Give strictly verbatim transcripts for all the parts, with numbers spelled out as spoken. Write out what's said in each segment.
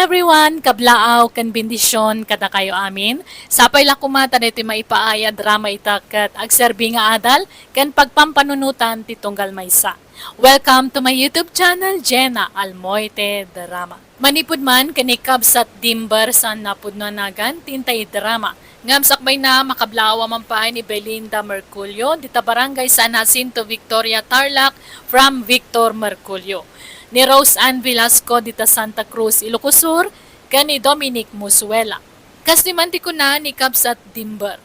Everyone, kablaaw ken bendision kadakayo amin. Sapay la koma ta daytoy maipaay a drama ita ket agserbi nga adal ken pagpampanunotan ti tunggal maysa. Welcome to my YouTube channel, Jenna Almoite Drama. Manipud man ken ni Kabsat Dimber, saan a pudno a nagan ti intay drama. Ngem sakbayna, makablaaw a man pay ni Belinda Merculio, dita Barangay San Jacinto, Victoria, Tarlac, from Victor Merculio. Ni Rose Ann Velasco, dita Santa Cruz, Ilocos Sur, ken ni Dominic Musuela. Kastoy man ti kuna ni Kabsat Dimber,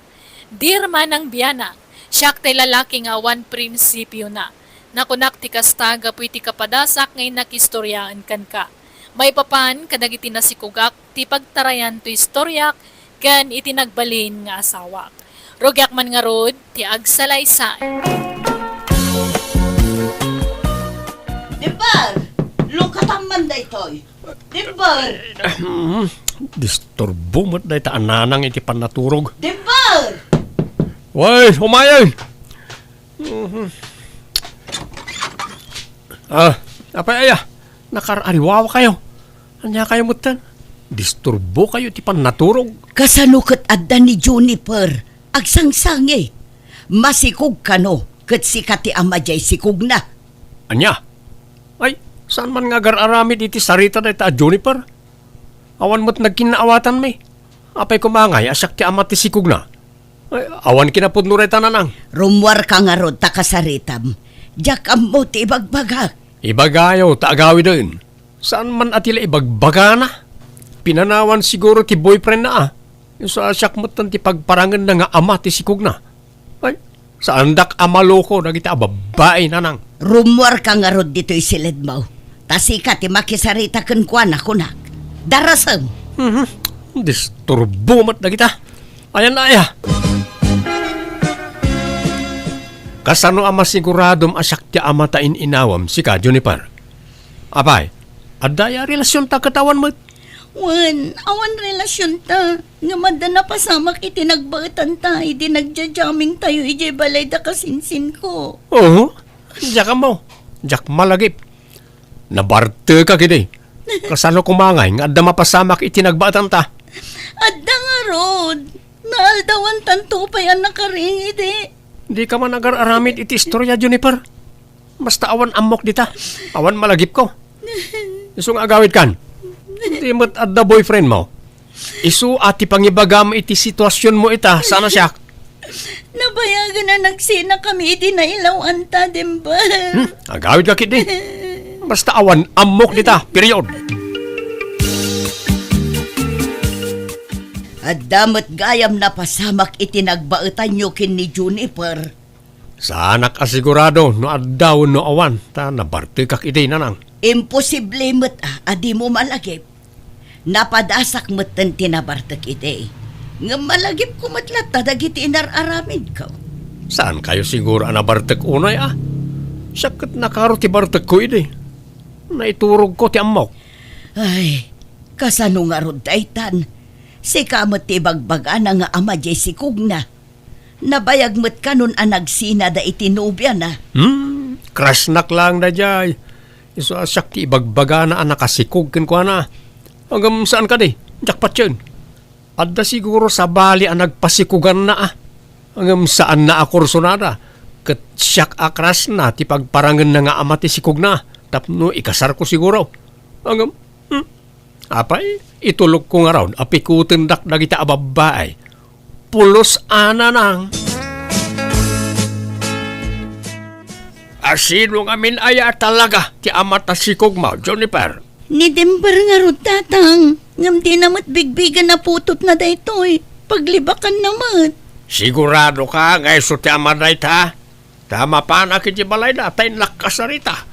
"Dear Manang Bianang, siak tay lalaki nga awan prinsipiona. Nakunak ti kasta gapu iti kapadasak nga innak istoriaen kenka. Maipapan kadagiti nasikugak ti pagtarayan to istoriak ken iti nagbalin nga asawak. Rugiak man ngarud ti agsalaysay." Diper, lukatan man daytoy. Diper! Disturbo met dayta a nanang iti pannaturog. Diper! Way, umayen! Mhm. Ah, apay aya? Nakar-ariwawakayo. Ania kayo metten? Disturbo kayo ti pannaturog. Kasano ket adda ni Juniper? Agsangsangi. Masikog kano ket sika ti ama diay sikogna. Ania? Ay, saan man nga agar-aramid iti sarita dayta a Juniper? Awan met nagkinnaawatanmi. Apay koma ngay a siak ti ama ti sikogna? Ay, awan kinapudno dayta, nanang. Rummuarka ngarud ta kasaritam. Diak ammo ti ibagbagak. Ibagayo ta agawiden. Saan man a ti la ibagbagana? Pinanawan siguro ti boyfriendna a. Isu a siak metten ti pagparangenna nga ama ti sikogna. Ay, saandak a maloko dagiti a babbai, nanang. Rummuarka ngarud ditoy siledmo. Ta sika ti makisarita kenkuana, kunak. Darasem! Mhm. Disturbo met dagita. Ayan na aya. Kasano a masiguradom a siak ti ama ta in-inawam, sika, Juniper? Apay, adda aya a relasionta ket awan met? Wen, awan relasionta. Ngem adda napasamak iti nagbaetanta idi nagja-jamming tayo idiay balay da kasinsinko. Oo, diak ammo. Diak malagip. Nabartekak idi. Kasano koma ngay nga adda mapasamak iti nagbaetanta? Adda ngarud. Naaldawantanto pay a nakaring idi. Dika man agar-aramid iti istoria, Juniper. Basta awan ammok dita. Awan malagipko. Isu nga agawidkan. Di met adda boyfriendmo. Isu a ti pangibagam iti situasionmo ita, saan a siak. Nabayagen a nagsinakami idi nailawanta, Diper. Hmm, agawidka ketdi. Basta awan ammok dita, period. Adda met gayam napasamak iti nagbaetanyo ken ni Juniper. Saanak a sigurado no adda wenno awan, ta nabartekak idi, nanang. Imposible met a, a dimo malagip. Napadasak metten ti nabartek idi. Ngem malagipko met latta dagiti inar-aramidko. Saankayo siguro a nabartek unay a? Siak ket nakaro ti bartekko idi. Naiturogko ti ammok. Ay, kasano ngarud daytan? Sika met ti ibagbagana nga ama diay sikogna. Nabayag met kanon a nagsinada iti nobiana. Hmm, crushnak laeng daydiay. Isu a siak ti ibagbagana a nakasikog kenkuana. Ngem saan kadi, diak patien. Adda siguro sabali a nagpasikuganna a. Ngem saanna a kursunada. Ket siak a crushna ti pagparangenna nga ama ti sikogna tapno ikasarko siguro. Ngem, hmm, Apay, itulokko ngarud a pikutendak dagita a babbai. Pulos a nanang. A sino ngamin aya talaga ti ama ta sikogmo, Juniper? Ni Diper ngarud, tatang. Ngem dina met bigbigen a putotna daytoy. Paglibakanna met. Sigurado ka nga isu ti ama dayta? Ta mapanak iti balayda ta innak kasarita.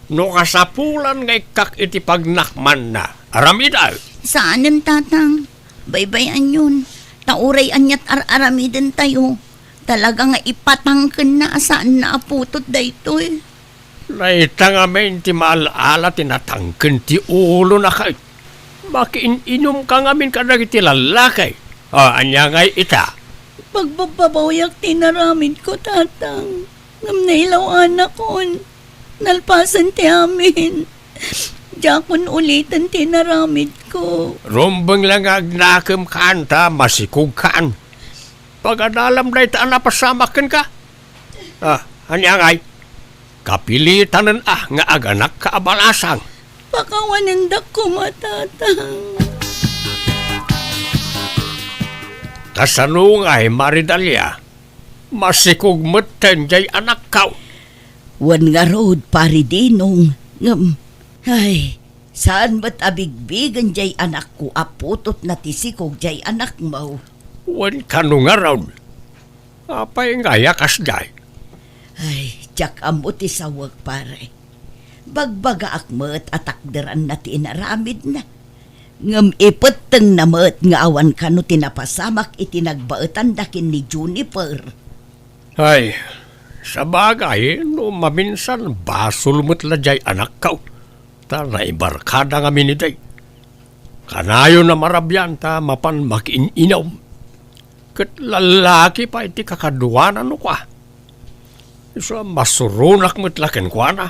No kasapulan nga ikkak iti pagnakmanna, aramidek. Saanen, tatang. Baybay-anyon. Ta uray aniat ar-aramidentayo, talaga nga ipatangkenna a saanna a putot daytoy. Dayta ngamin ti maal-ala ti natangken ti ulona ket. Makiin-inumka ngamin kadagiti lallaki. O, ania ngay ita? Pagbabbabawiak ti inaramidko, tatang. Ngem nailaw-anakon. Nalpasen ti amin. Diakon uliten ti inaramidko. Rumbeng la nga agnakem kan ta masikog kan. Pagadalam dayta a napasamak kenka. Ah, ania ngay? Kapilitanen a nga aganakka a balasang. Pakawanendak koma, Tatang. Kasano ngay, Maridalia? Masikog metten jay anakkaw. Wen ngarud, Pari Dinong, ngem, ay, saan met a bigbigen jay anakko a putotna ti sikog jay anakmo. Wen kano ngarud? Apay ngay a kasdiay? Ay, diak ammo ti sawek, pare. Bagbagaak met a takderanna ti inaramidna. Ngem ipettengna met nga awan kano ti napasamak iti nagbaetanda ken ni Juniper. Ay, sabagay, no maminsan, basol met la jay anakkaw. Ta naibarkada ngamin idi. Kanayon a marabian ta mapan makiin-inom. Ket lallaki pay ti kakaduana no kua. Isu a masuronak met la kenkuana.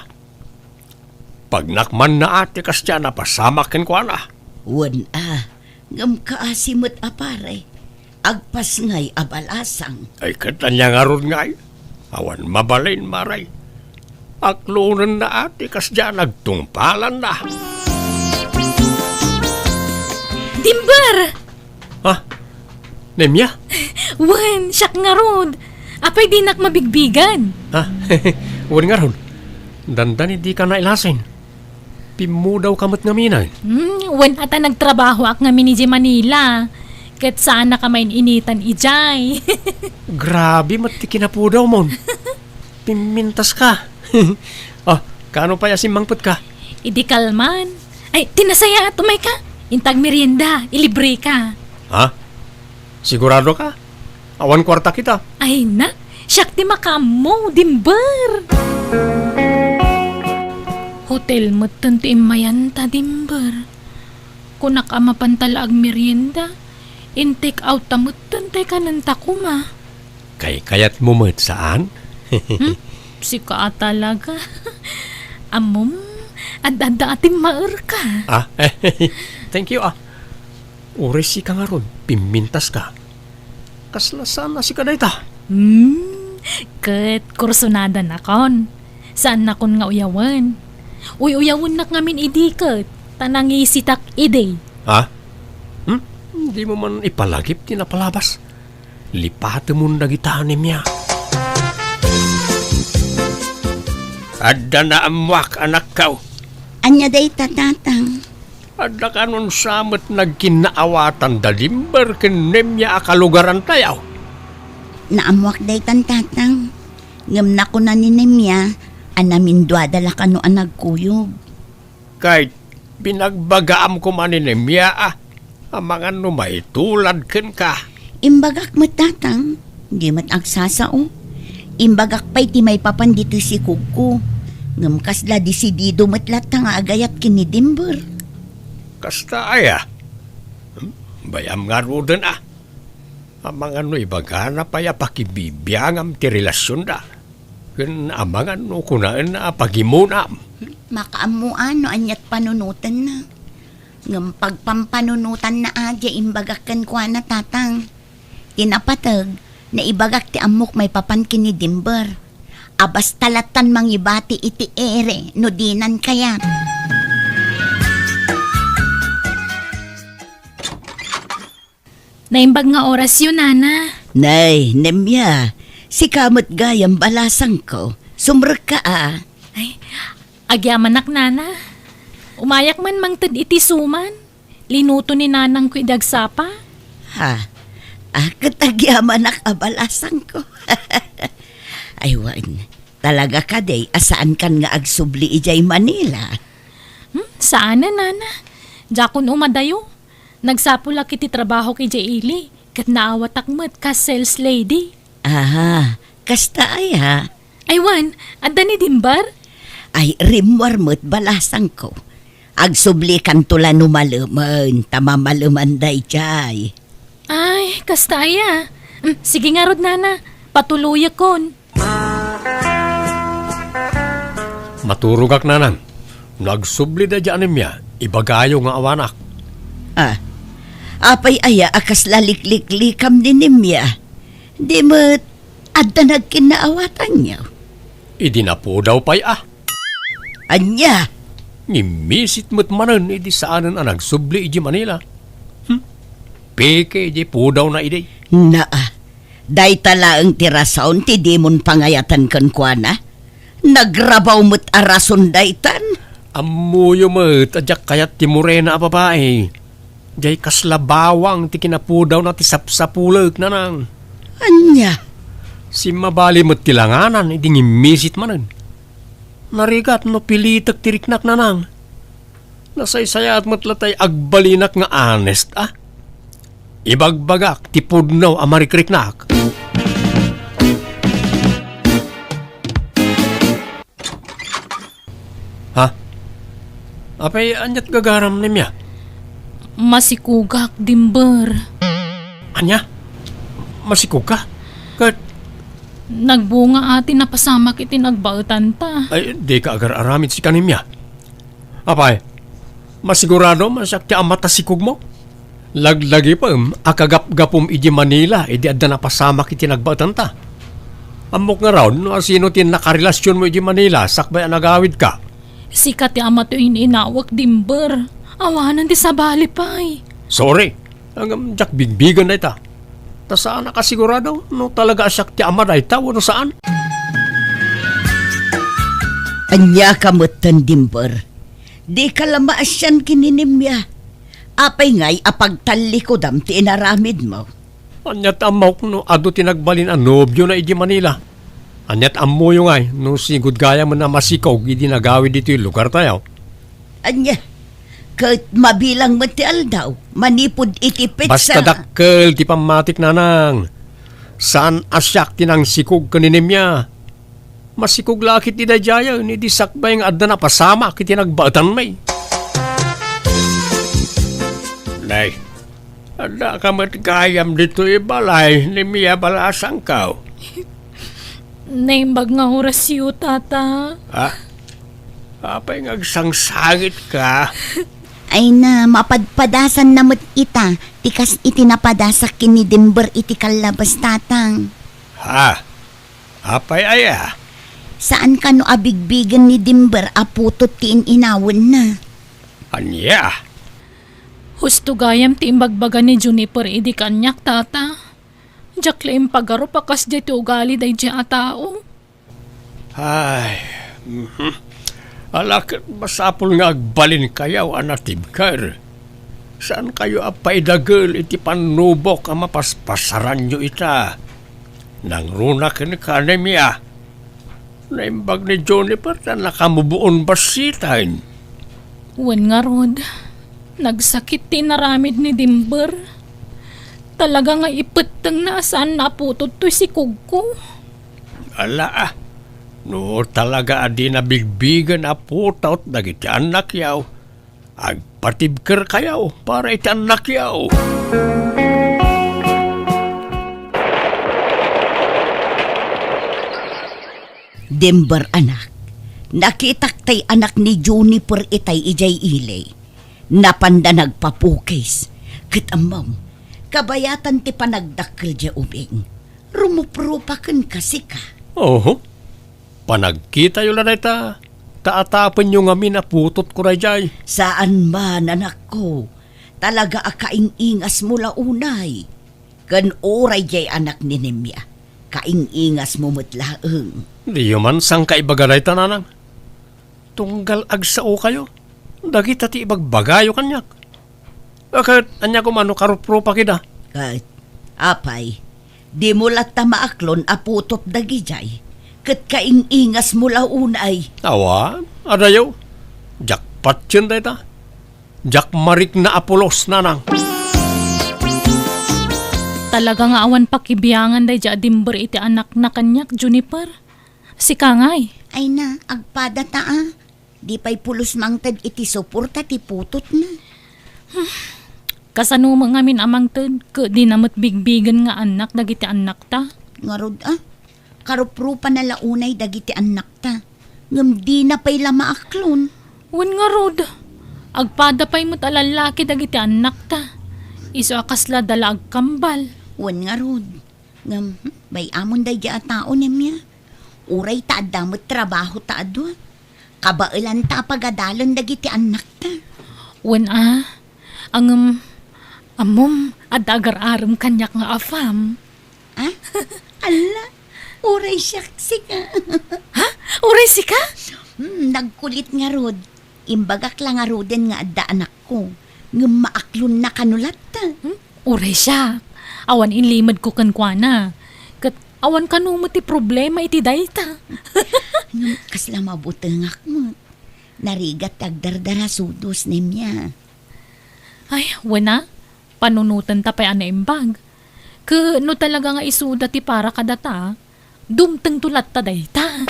Pagnak manna a ti kasdiay a napasamak kenkuana. Wen a, ngem kaasi met a pare. Agpasngay a balasang. Ay, ket ania ngarud ngay? Awan mabalin, maray. Aklonenna a ti kasdiay a nagtungpalanna. Dimber! Ha? Nemia? Wen, siak ngarud. Apay dinak mabigbigan? Ha? Wen ngarud. Dandani dika nailasin. Pimmudawka met ngamin. Hmm, wen a ta nagtrabahoak ngamin idiay Manila. Ket saannak a main-initan idiay. Grabe met ti kinapudawmon. Pimmintaska. Oh, kano pay a simmangpetka? Idi kalman. Ay, ti nasayaat, umayka. Inta agmerienda, ilibreka. Ha? Siguradoka? Awan kuartak ita. Ay na, siak ti makaammo, Dimber. Hotel metten ti immayanta, Dimber. Kunak a mapanta la agmerienda, in-take out ta metten tay kanenta koma. Kaykayatmo met, saan? Hmm? Sika a talaga. Ammom, ad-adda a timmaerka. Ah, thank you, ah. Uray sika ngarud, pimmintaska. Kasla saan a sika dayta? Hmm, ket kursunada nakon. Saannakon nga uyawen. Uy-uyawennak ngamin idi ket, ta nangisitak idi. Ha? Hmm? Dimo man ipalagip ti napalabas? Lipatemon dagita, Nemia. Adda naammoak, anakko. Ania dayta, Tatang? Adda kanon sa met nagkinnaawatan da Dimber ken Nemia a kalugarantayo? Naammoak daytan, Tatang. Ngem nakuna ni Nemia a naminduada la kano a nagkuyog. Ket binagbagaam koma ni Nemia a, amangan no maitulad kenka. Imbagak met, Tatang. Di met agsasao. Imbagak pay ti maipapan ditoy sikogko. Ngem kasla desidido met latta nga agayat ken ni Dimber. Kasta aya? Hmm? Bay-am ngaruden a. Amangan no ibagana pay a pakibibiangam ti relasionda. Ken amangan no kunaenna a pagimunam. Makaammoan no aniat panunotenna. Ngem pagpampanunotanna a diay imbagak kenkuana, Tatang. Ti napateg, naibagak ti ammok maipapan ken ni Dimber. A basta lattan mangibati iti ere no dinan kayat. Naimbag nga orasyo, Nana. Nay, Nemia, sika met gayam balasangko. Sumrekka a. Ay, agyamanak, Nana. Umayak man mangted iti suman. Linuto ni nanangko idi agsapa. Ha? Ah, ket agyamanak a balasangko. Ay, wen, talaga kadi a saankan nga agsubli idiay Manila? Hmm, saanen, Nana. Diakon umadayo. Nagsapulak iti trabahok idiay ili, ket naawatak met kas sales lady. Aha, kasta aya? Ay, wen, adda ni Dimber? Ay, rimmuar met balasangko. Agsublikanto la no malemen, ta mamaleman daydiay. Ay, kasta aya? Mm, sige ngarud, Nana. Patuloyakon. Maturogak, Nana. No agsubli daydiay a Nemia, ibagayo nga awanak. Ah, apay aya a kasla likliklikam ni Nemia? Di met adda nagkinnaawatanyo? Idi napudaw pay a. Ania? Ngimmisit met manen idi saanen a nagsubli idiay Manila. Hmm? Peke idiay pudawna idi. Naa, dayta laeng ti rason ti dimon pangayatan kenkuana. Nagrabaw met a rason daytan. Ammoyo met a diak kayat ti morena a babai. Diay kasla bawang ti kinapudawna ti sapsapulek, Nanang. Ania? Simmabali met ti langanan idi ngimmisit manen. Narigat no pilitek ti riknak, Nanang. Nasaysayaat met latay agbalinak nga honest, a. Ibagbagak ti pudno a marikriknak. Ha? Apay, aniat gagaram, Nemia? Masikogak, Dimber. Ania? Masikogka? Ket nagbunga a ti napasamak iti nagbaetanta. Ay, dika agar-aramid sika, Nemia. Apay, masigurado man siak ti ama ta sikogmo? Laglagipem a kagapgapum idiay Manila idi adda napasamak iti nagbaetanta. Ammok ngarud no asino ti nakarelasionmo idiay Manila sakbay a nagawidka. Sika ti ama ti in-inawek, Dimber. Awanen ti sabali pay. Sorry. Ngem diak bigbigen dayta. Ta saanak a sigurado no talaga a siak ti ama dayta wenno saan. Ania ka metten, Dimber? Dika la maasian ken ni Nemia. Apay ngay a pagtallikudam ti inaramidmo? Aniat ammok no adu ti nagbalin a nobiona idiay Manila? Aniat ammoyo ngay no sigud gayamen a masikog idi nagawid ditoy lugartayo? Ania? Ket mabilang met ti aldaw manipud iti petsa. Basta dakkel ti pammatik, Nanang. Saan a siak ti nangsikog ken ni Nemia. Masikog la ketdi daydiayen idi sakbay nga adda napasamak iti nagbaetanmi. Nay, addaka met gayam ditoy balay, Nemia, balasangko. Naimbag nga orasyo, Tata. Ha? Apay nga agsangsangitka? Ay na, mapadpadasanna met ita ti kas iti napadasak ken ni Dimber iti kallabas, Tatang. Ha? Apay aya? Saan kano a bigbigen ni Dimber a putot ti in-inawenna? Ania? Husto gayam ti imbagbaga ni Juniper idi kaniak, Tata. Diak la impagarup a kasdiay ti ugali daydiay a tao. Ay, mhm. Ala ket masapul nga agbalinkayo a natibker. Saankayo a paidagel iti pannubok a mapaspasaranyo ita. Nangruna kenka, Nemia. Naimbag ni Juniper ta nakamuboon bassiten. Wen ngarud, nagsakit ti inaramid ni Dimber. Talaga nga ipettengna a saanna a putot toy sikogko. Ala, ah. No talaga a dina bigbigen a putot dagiti annakyo, agpatibkerkayo para iti annakyo. Dimber, anak, nakitak tay anak ni Juniper itay idiay ili. Napanda nagpapukis. Ket ammom, kabayatan ti panagdakkel diay ubing. Rumuprupa kenka, sika. Oho. Panagkitayo la dayta, ta atapenyo ngamin a putotko daydiay. Saan man, anakko. Talaga a kaing-ingasmo la unay. Ken uray diay anak ni Nemia, kaing-ingasmo met laeng. Diyo man sangkaibaga dayta, Nanang. Tunggal agsaokayo, dagita ti ibagbagayo kaniak. A ket ania koma no karuprupak ida? Ket, apay, dimo latta maaklon a putot dagidiay, ket kaing-ingasmo la unay. Awan, adayo. Diak patien dayta. Diak marikna a pulos, Nanang. Talaga nga awan pakibiangan daydiay a Dimber iti anakna kaniak, Juniper. Sika ngay. Ay na, agpada ta a. Di pay pulos mangted iti suporta ti putotna. Kasano met ngamin a mangted, ket dina met bigbigen nga annak dagiti annakta? Ngarud a, karuprupana la unay dagiti annakta, ngem dina pay la maaklon. Wen ngarud, agpada pay met a lallaki dagiti annakta. Isu a kasla dala agkambal. Wen ngarud, ngem, hmm, bay-amon daydiay a tao, Nemia. Uray ta adda met trabaho ta a dua, kabaelanta a pagadalen dagiti annakta. Wen a, ngem, ammom, adda agar-arem kaniak nga afam. Ah? Alla, uray siak, sika. Ha? Uray sika? Hmm, nagkulit ngarud. Imbagak la ngaruden nga adda anakko, ngem maaklonna kano latta. Hmm? Uray siak. Awan inlimedko kenkuana. Ket awan kano met ti problema iti dayta. Ngem kasla mabutengak met. Narigat ti agdardara sudos, Nemia. Ay, wen a, panunotenta pay a naimbag. Ket no talaga nga isuda ti para kadata, dumtengto latta dayta.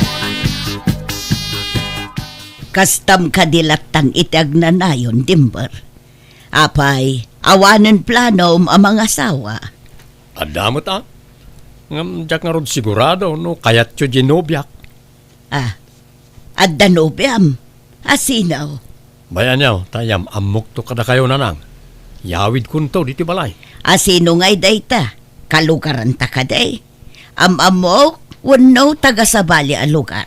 Kastam kadi lattan iti agnanayon, Dimber? Apay, awanen planom a mangasawa? Adda met a. Ngem diak ngarud sigurado no kayatyo diay nobiak. Ah, adda nobiam? A sino? Bay-anyo, ta yam-ammokto kadakayo, Nanang. Yawidkonto ditoy balay. A sino ngay dayta? Kalugaranta kadi? Am-ammok wenno taga-sabali a lugar?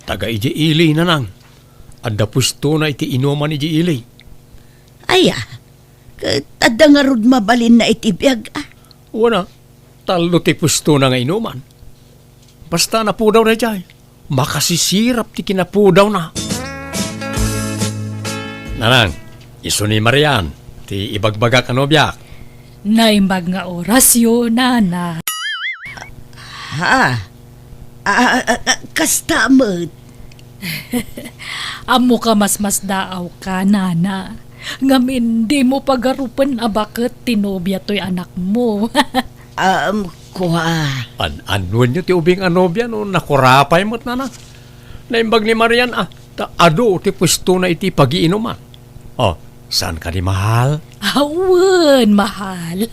Taga idiay ili, Nanang. Adda puestona iti inuman idiay ili. Aya, ket adda ngarud mabalinna iti biag, a? Wen a, tallo ti puestona nga inuman. Basta napudaw daydiay, makasisirap ti kinapudawna. Nanang, isu ni Marian ti ibagbagak a nobiak. Naimbag nga orasyo, Nana. Ha? A, a, a, a, kasta met. Ammoka, masmasdaawka, Nana. Ngem dimo pagarupen a baket ti nobia toy anakmo. Um, kua. An-annuenyo ti ubing a nobia no nakurapay met, Nana. Naimbag ni Marian a ta adu ti puestona iti pagiinuman. Oh, saan kadi, mahal? Awen, mahal.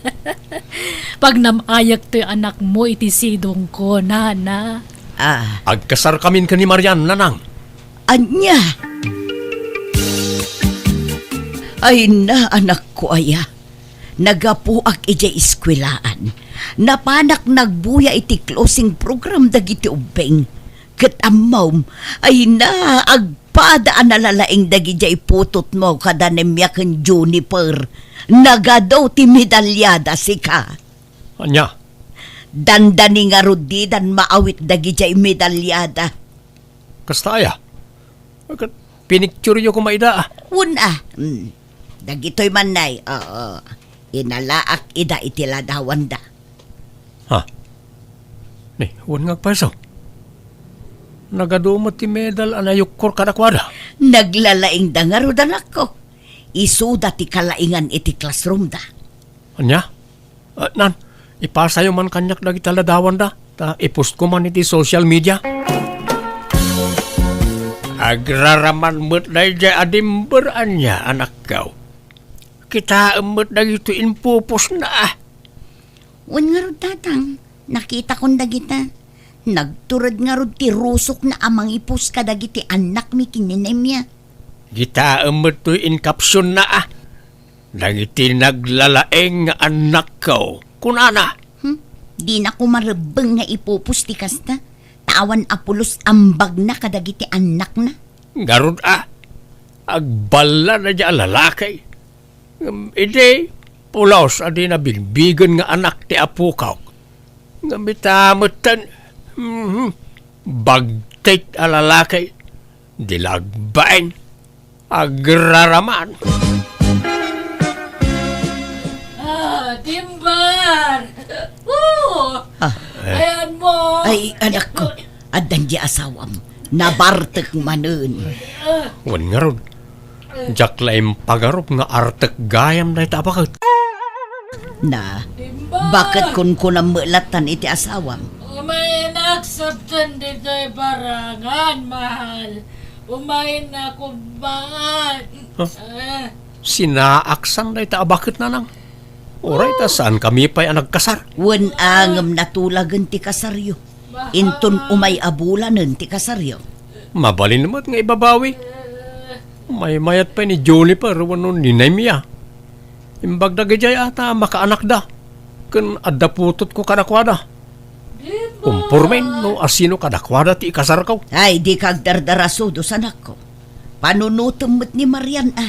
Pagnam-ayak toy anakmo iti sidongko, Nana. Ah. Agkasarkamin ken ni Marian, Nanang. Ania? Ay na, anakko aya. Naggapuak idiay eskuelaan. Napanak nagbuya iti closing program dagiti ubbing. Ket ammom, ay na, agpada a nalalaing dagidiay putotmo kada Nemia ken Juniper. Nagadu ti medalyada, sika. Ania? Dandani ngarud didan maawit dagidiay medalyada. Kasta aya? Ket pinictureyo koma ida, a. Wen a. Hmm. Dagitoy man nay, oo. Inalaak ida iti ladawanda. Ha? Ni, wen nga agpayso. Nagadu met ti medal a nayukkor kadakuada. Naglalaingda ngarud, anakko. Isuda ti kalaingan iti classroomda. Ania? Ah, nan, ipasayo man kaniak dagiti ladawanda, ta i-post ko man iti social media. Agraraman met daydiay a Dimber, ania, anakko. Kitaem met dagitoy impupostna, a. Wen ngarud, tatang, nakitakon dagita. Nagtured ngarud ti rusokna a mangi-post kadagiti annakmi ken ni Nemia. Kitaem met toy in-captionna, a. Dagiti naglalaing nga annakko, kunana. Hmm? Dinako marebbeng nga i-post ti kasta, ta awan a pulos ambagna kadagiti annakna. Ngarud a, agballa daydiay a lalaki. Ngem idi pulos a dina bigbigen nga anak ti apok. Ngem ita metten, mhm, bagtit a lalaki. Di la agbain. Agraraman. Ah, Dimber! Oh! Ah. Ayanmo! Ay, anakko, addan diay asawam. Nabartek manen. Wen ngarud, diak la impagarup nga artek gayam dayta a baket. Na, Dimber! Baket kunkunam met lattan iti asawam? Umaynak saptan ditoy barangan, mahal. Umaynak, ubban. Huh? Ah. Sinaaksan dayta a baket, nanang? Uray ta saankami pay a nagkasar. Wen a ngem natulagen ti kasaryo. Inton umay a bulanen ti kasaryo. Mabalin met nga ibabawi. Ah. Maymayat pay ni Juniper wenno ni Nemia. Imbag dagijay a ta makaanakda, ken adda putotko kadakuada. Umpormen no asino kadakuada ti ikasarko. Ay, dika agdardarasudos, anakko. Panunotem met ni Marian a.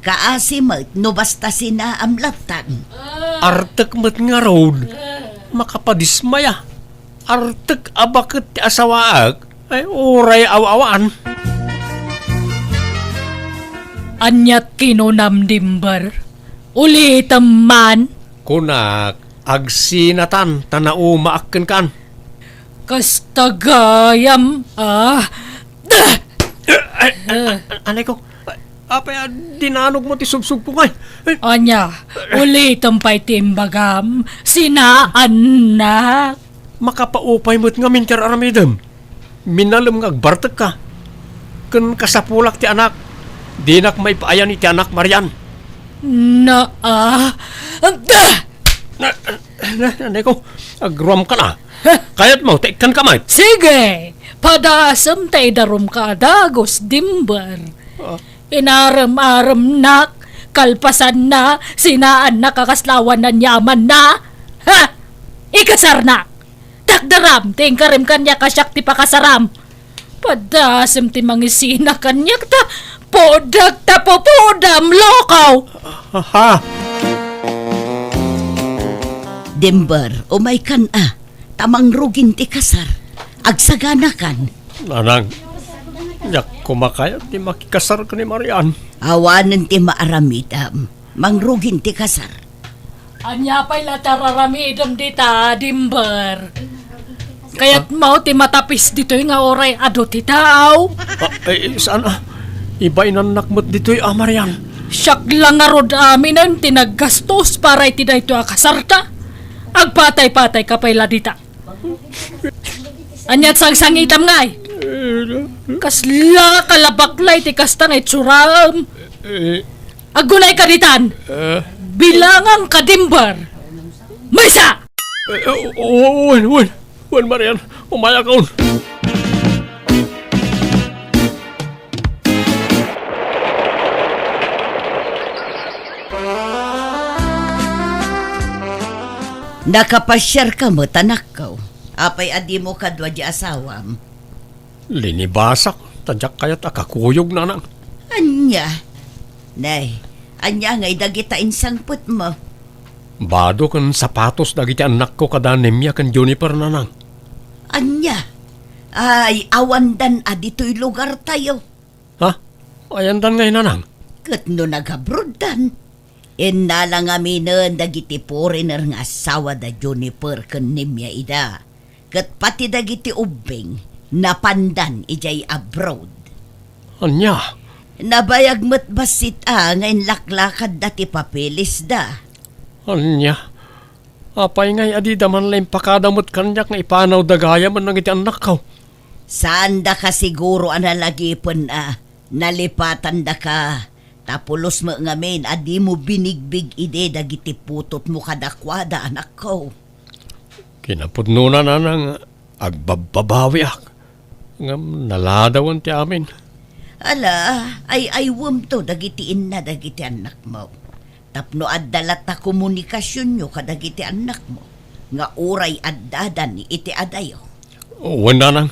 Kaasi met no basta sinaam lattan. Artek met ngarud, makapadismaya. Artek a baket ti asawaek, ay, uray aw-awan. Aniat kinunam, Dimber? Ulitem man. Kunak, agsinatan ta naumaak kenkan. Kasta gayam, ah. Ay, ay, ay, anay ko. Apay a dinanogmo ti subsubko ngay? Ay. Ania, ulitem pay ti imbagam, sinaannak. Makapaupay met ngamin ti ar-aramidem. Minalem nga agbartekka. Ken kasapulak ti anak. Dinak maipaayan iti anak, Marian. Na, ah, da! Na, na, na, Neko, agruamkan a. Kayatmo, taikkanka met. Sige! Padasem ta idarumka a dagus, Dimber. Ah. Inarem-aremnak, kalpasanna, sinaannak a kasla awan aniamanna. Ha! Ikasarnak! Takderam ti inkarim kaniak a siak ti pakasaram. Padasem ti mangisina kaniak ta pudak ta pupudam, loko! Aha! Dimber, umaykan a, ta mangrugin ti kasar. Agsaganakan. Nanang, diak koma kayat ti makikasar ken ni Marian. Awanen ti maaramidam. Mangrugin ti kasar. Ania pay la ti ar-aramidem dita, Dimber? Kayatmo ti matapis ditoy nga uray adu ti tao? Ah, eh, saan a? Ibainannak met ditoy a, Marian. Siak la ngarud aminen ti naggastos para iti daytoy a kasarta. Agpatay-patayka pay la dita. Aniat sangsangitam ngay? Kasla kalabaklay ti kasta nga itsuram. Eh. Agunayka ditan. Eh. Bilangangka, Dimber. Maysa! Eh, o-, o-, wen, wen. Wen, Marian. Umayakon. Nakapasiarka met, anakko. Apay a dimo kadua di asawam? Linibasak, ta diak kayat a kakuyog, nanang. Ania? Nay, ania ngay dagita insangpetmo? Bado ken sapatos dagiti annakko kada Nemia ken Juniper, nanang. Ania? Ay, awandan a ditoy lugartayo. Ha? Ayandan ngay, nanang? Ket no nagabroddan, innala ngaminen dagiti foreigner nga asawa da Juniper ken Nemia ida, ket pati dagiti ubbing napandan idiay abroad. Ania? Nabayag met bassit a nga inlaklakadda ti papelisda. Ania? Apay ngay a dida man la impakada met kaniak nga ipanawda gayam dagiti annakko? Saandaka siguro a nalagipen a nalipatandaka, ta pulos met ngamin a dimo binigbig idi dagiti putotmo kadakuada, anakko. Kinapudnona, nanang, agbabbabawiak. Ngem naladawen ti amin. Ala, ay-aywemto dagiti inna dagiti annakmo. Tapno adda latta komunikasionyo kadagiti annakmo nga uray addadan iti adayo. Wen, nanang.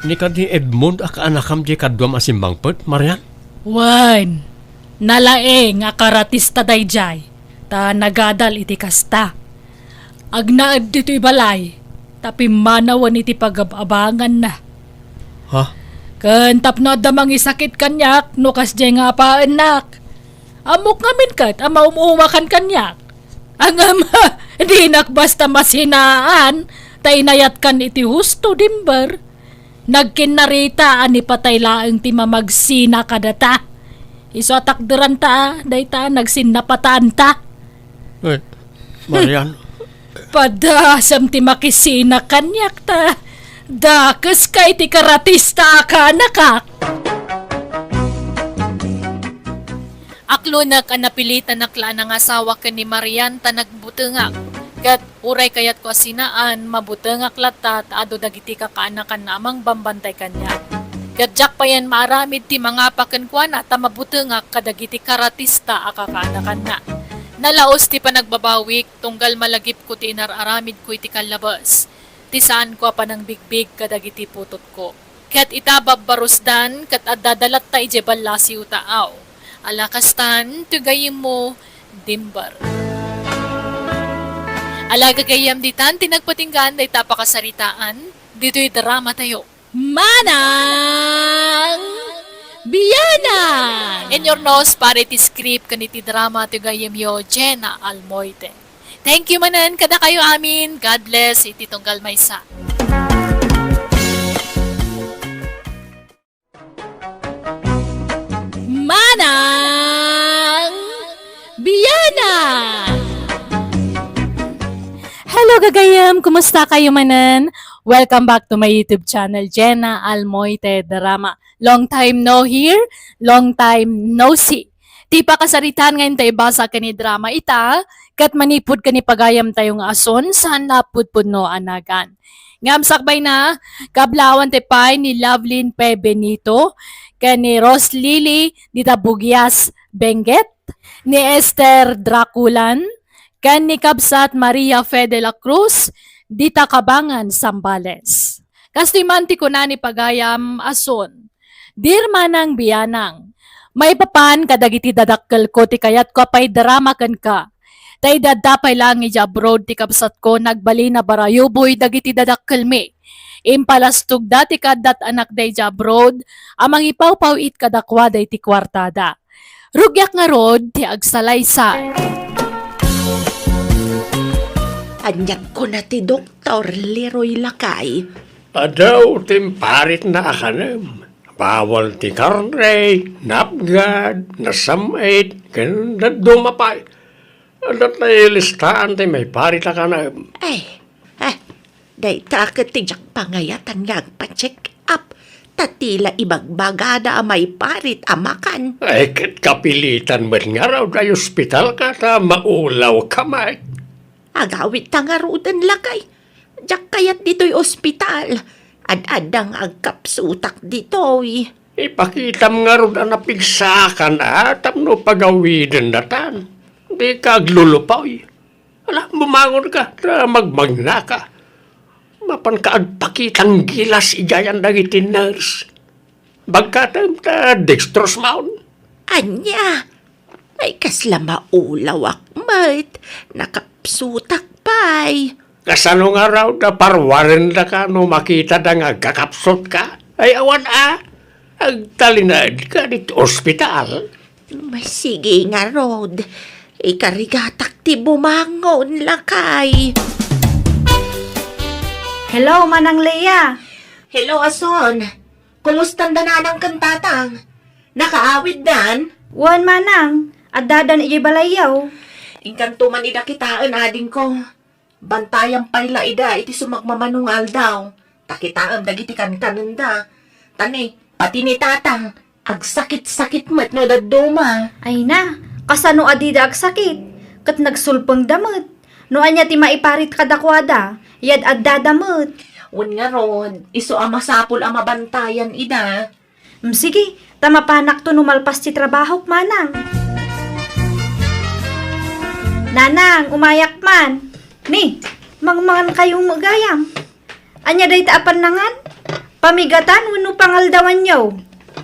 Ni kadi Edmond a kaanakam diay kaduam a simmangpet, Marian? Wen, nalaing a karatista daydiay, ta nagadal iti kasta. Agnaed ditoy balay, ta pimmanawen iti pagab-abanganna. Ha? Ken tapno adda mangisakit kaniak no kasdiay nga apaennak. Ammok ngamin ket a maum-umakan kaniak. Ngem, dinak basta masinaan, ta inayatkan iti husto, Dimber. Nagkinnarita a ni patay laeng ti mamagsina kadata. Isu a takderanta, dayta nagsinnapataanta. Eh, Marian. Padasem ti makisina kaniak ta dakeska iti karatista a kaanakak. Aklonek a napilitanak la a nangasawa ken ni Marian ta nagbutengak. Ket uray kayatko a sinaan, mabutengak latta ta adu dagiti kakaanakanna a mangbambantay kaniak. Diak pay maaramid ti mangapa kenkuana ta mabutengak kadagiti karatista a kakaanakanna. Nalaus ti panagbabawik tunggal malagipko ti inar-aramidko iti kallabes, ti saanko a panangbigbig kadagiti putotko. Ket ita babbarusdan ket adda da latta idiay ballasiw taaw. Ala kastan, ti gayyemmo, Dimber. Ala gagayyem ditan ti nagpatinggaan dayta a pakasaritaan, ditoy drama tayo. Manang Bianang! In your nose, para iti script ken iti drama ti gayyemyo, Jenna Almoite. Thank you manen kadakayo amin. God bless iti tunggal maysa. Manang Bianang! Hello, gagayyem! Kumusta kayo manen? Welcome back to my YouTube channel, Jenna Almoite Drama. Long time no hear, long time no see. Ti pakasaritaan nga inta ibasa ken idrama ita, ket manipud ken ipagayam tayo nga ason, saan a pudpudno a nagan. Ngem sakbayna, kablawan ti pay ni Lovelyn P. Benito, ken ni Rose Lily dita Bugias, Benguet, ni Esther Draculan, ken ni Kabsat Maria Fe de la Cruz, dita Cabangan, Zambales. Kastoy man ti kuna ni pagayam ason, Dear Manang Bianang, maipapan kadagiti dadakkelko ti kayatko a paidrama kenka. Ta idi adda pay laeng idiay abroad ti kabsatko, nagbalin a barayuboy dagiti dadakkelmi. Impalastogda ti kaaddat anakda idiay abroad a mangipawpaw-it kadakuada iti kuartada. Rugiak ngarud ti agsalaysay. Aniat kuna ti doktor, Leroy, lakay? Adu ti imparitna a kanem. Bawal ti karne, napgad, nasam-it, ken dadduma pay. Adda ti listaan ti maiparit a kanem. Ay, eh, dayta ket ti diak pangayatan nga agpa-check up. Ta ti la ibagbagada a maiparit a makan. Ay, ket kapilitan met ngarud a ospitalka ta maulawka met. Agawidta ngaruden, lakay. Diak kayat ditoy ospital. Ad-adda nga agkapsutak ditoy. Ipakitam ngarud a napigsaakan a tapno pagawidendatan. Dika aglulupoy. Ala, bumangonka, ta magmagnaka. Mapanka agpakitang gilas idiayan dagiti nurse. Bagkatem ta dextrose maon. Ania? Ay, kasla maulawak met. Nakapsutak pay. Kasano ngarud a parwarendaka no makitada nga agkakapsutka? Ay, awan a. Agtalinaedka ditoy ospital. Masigi ngarud. Ikarigatak ti bumangon, lakay. Hello, Manang Lea. Hello, ason. Kumustan da nanang ken tatang? Nakaawiddan? Wen, manang, addadan idiay balayyo. Inkanto man ida kitaen, adingko. Bantayam pay la ida iti sumagmamano nga aldaw. Ta kitaem dagiti kankanenda. Ta ni, pati ni tatang, agsakit-sakit met no dadduma. Ay na, kasano a dida agsakit? Ket nagsulpengda met. No ania ti maiparit kadakuada, ad-addada met. Wen ngarud, isu a masapul a mabantayan ida. Mm, sige, ta mapanakto no malpas ti trabahok, manang. Nanang, umayak man. Ni, mangmangan kayo gayam. Ania dayta a pannangan? Pamigatan wenno pangaldawanyo?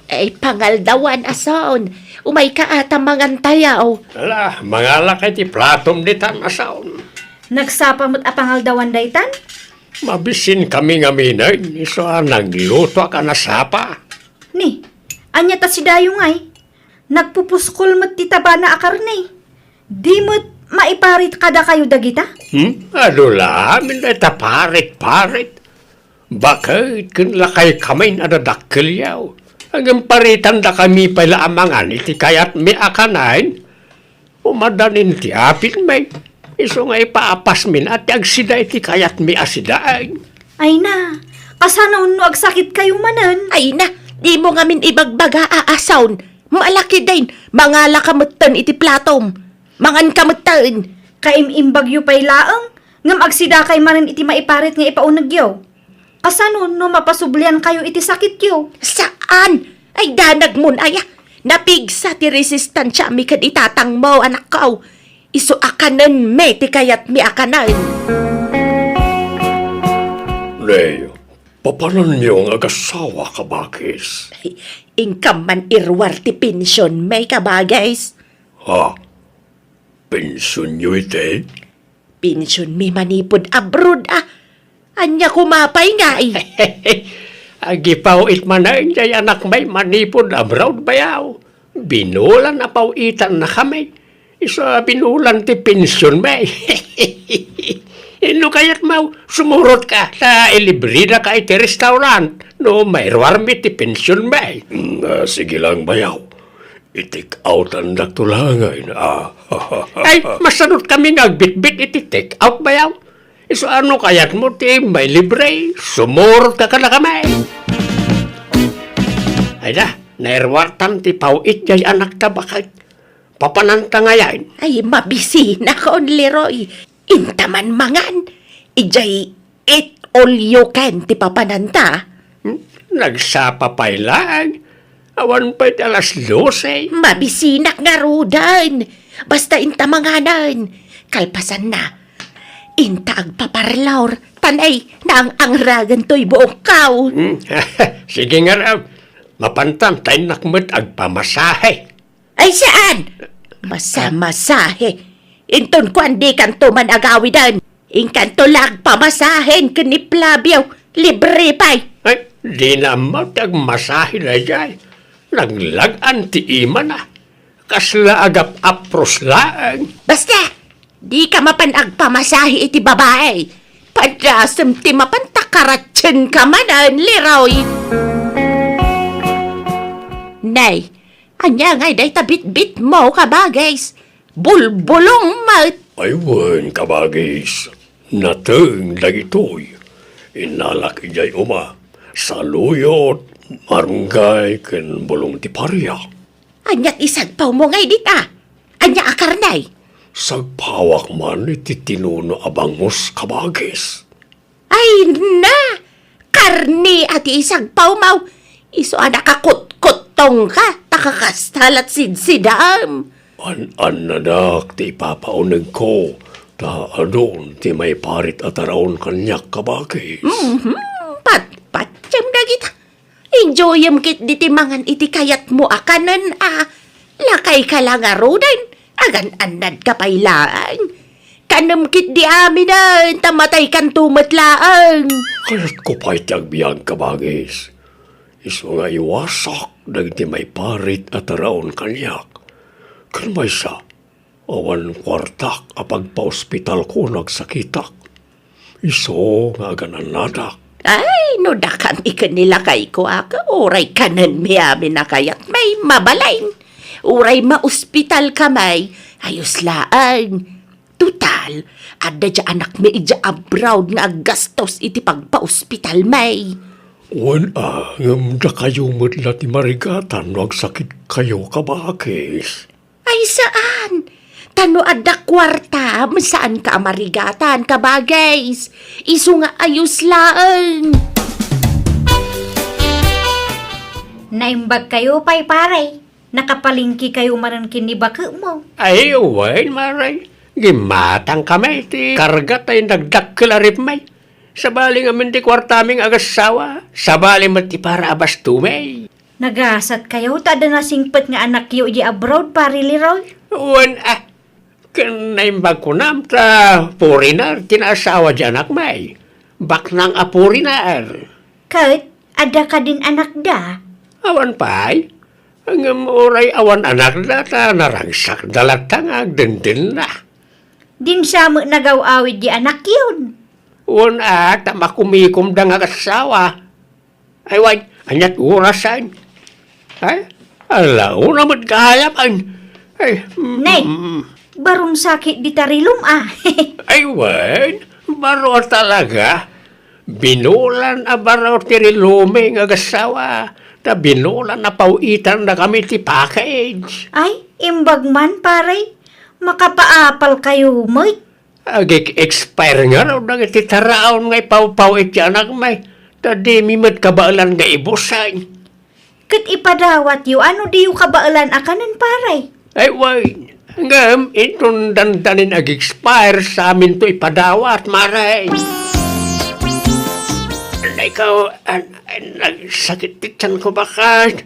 Ay, pangaldawan, asaon. Umayka a ta mangantayo. Ala, mangalaka iti platom ditan, asaon. Nagsapa met a pangaldawan daytan? Mabisinkami ngamin, isu a naglutoak a nasapa. Ni, ania ta si Dayong ay? Nagpupuskol met ti tabana a karne. Di met maiparit kadakayo dagita? Hmm? Adu la amin dayta parit-parit. Baket ken lakay kamin a dadakkelyo. Agparitandakami pay la a mangan iti kayatmi a kanen. Umadanin ti apitmi. Isu nga ipaapasmin a ti agsida iti kayatmi a sidaen. Ay na, kasano no agsakit kayo manen? Ay na, dimo ngamin ibagbaga a asaon. Malakiden, mangalaka metten iti platom. Manganka metten. Kaim-imbagyo pay laeng, ngem agsidakay manen iti maiparit nga ipaunegyo. Kasano no mapasubliankayo iti sakityo? Saan! Ay, danagmon aya! Napigsa ti resistansiami ken itatangmo, anakko. Isu a kanenmi ti kayatmi a kanen. Nay, papananyo nga agassawa, kabakis? Ay, inkam man iruar ti pensionmi, kabagis. Ha? Pensionyo iti? Pensionmi manipud abroad, a. Ania koma pay ngay? Agipaw-it manen jay anakmi manipud abroad, bayaw. Binulan a paw-itannakami. Isu a binulan ti pensionmi. No kayatmo, sumurotka ta ilibredaka iti restaurant no mairuarmi ti pensionmi. Mm, ah, sige lang, bayaw. I-take outandakto laengen, a. Ay, masanotkami nga agbitbit iti take out, bayaw. Isu a no kayatmo ti mailibre, sumurotka kadakami. Ay da, nairuartan ti paw-it jay anakta baket. Papananta ngayen. Ay, mabisinakon, Leroy. Inta man mangan. Ijay eat all you can ti papananta. Hmm? Nagsapa pay laeng. Awan pay ti alas dose. Mabisinak ngaruden. Basta inta manganen. Kalpasanna, inta agpaparlor. Tan ay, naang-angragan toy buokko. Hmm? Sige ngarud. Mapantan ta innak met agpamasahe. Ay, saan? Masamasahe. Inton kuan, dikanto man agawiden. Inkanto la agpamasahen ken ni Flavio. Libre pay. Ay, dina ammo ti agmasahe daydiay. Naglag-an ti imana. Kasla agap-apros laeng. Basta, dika mapan agpamasahe iti babae. Padasem ti mapan ta karatsienka manen, Leroy. Nay, ania ngay dayta bitbitmo, kabagis? Bulbulong met. Ay wen, kabagis. Nateng dagitoy. Innalak idiay uma. Saluyot, marunggay, ken bulong ti paria. Ania ti sagpawmo ngay dita? Ania a karne? Sagpawak man iti tinuno a bangus, kabagis. Ay na! Karne a ti isagpawmo! Isu a nakakutkuttongka, ta kakasta la ti sidsidam. An-annadak ti ipapaunegko, ta adun ti maiparit a taraon kaniak, kabagis. Mhm, patpatiem dagita. Enjoyem ketdi ti mangan iti kayatmo a kanen a. Lakayka la ngaruden, agan-annadka pay laeng. Kanem ketdi aminen, ta mataykanto met laeng. Kayatko pay ti agbiag, kabagis. Isu nga iwasak dagiti maiparit a taraon kaniak. Ken maysa, awan kuartak a pagpaospitalko no agsakitak. Isu nga agan-annadak. Ay, no dakami ken ni lakayko a, uray kanenmi amin a kayatmi, mabalin. Uray maospitalkami, ayos laeng. Total, adda diay anakmi idiay abroad nga aggastos iti pagpaospitalmi. Wen a, ngem dakayo met la ti marigatan no agsakitkayo, kabagis. Ay, saan? Ta no adda kuarta, saanka a marigatan, kabagis. Isu nga ayos laeng. Naimbagkayo pay, pare. Nakapalengkekayo manen ken ni baketmo. Ay, wen, mare. Gimmatangkami ti karga ta inagdakkel a rifmi. Sabali ngamin ti kuartami nga agassawa, sabali met ti para a bastomi. Nagasatkayo ta adda nasingpet nga anakyo idiay abroad, Pare Leroy? Wen a, ken naimbag kunam ta foreigner ti naasawa ti anakmi. Baknang a foreigner. Ket adda kadin anakda? Awan pay. Ngem uray awan anakda ta naragsakda latta nga agdendenna. Dinsa met nagaw-awid ti anakyon? Wen a, ta makumikomda nga agassawa. Ay, wen, aniat orasen? Ay, ala, una met gayam, ay, ay, mm, Nay, mm. Baron sakit dita rilum, a. Ay, wen, baro talaga. Binulan a baro ti rilumi nga agassawa, ta binulan a paw-itannakami ti package. Ay, imbag man, pare. Makapaapalkayo met. Agik-expire ngarud dagiti taraon nga ipawpaw iti anakmi. Ta dimi met kabaelan nga ibuseng. Ket ipadawatyo, ano diyo kabaelan a kanen, pare? Ay, wen. Ngem inton dandanin ag-expire, saminto ipadawat, mare. Ay, ikaw, an-, an-, nagsakit ti tiyan ko baket.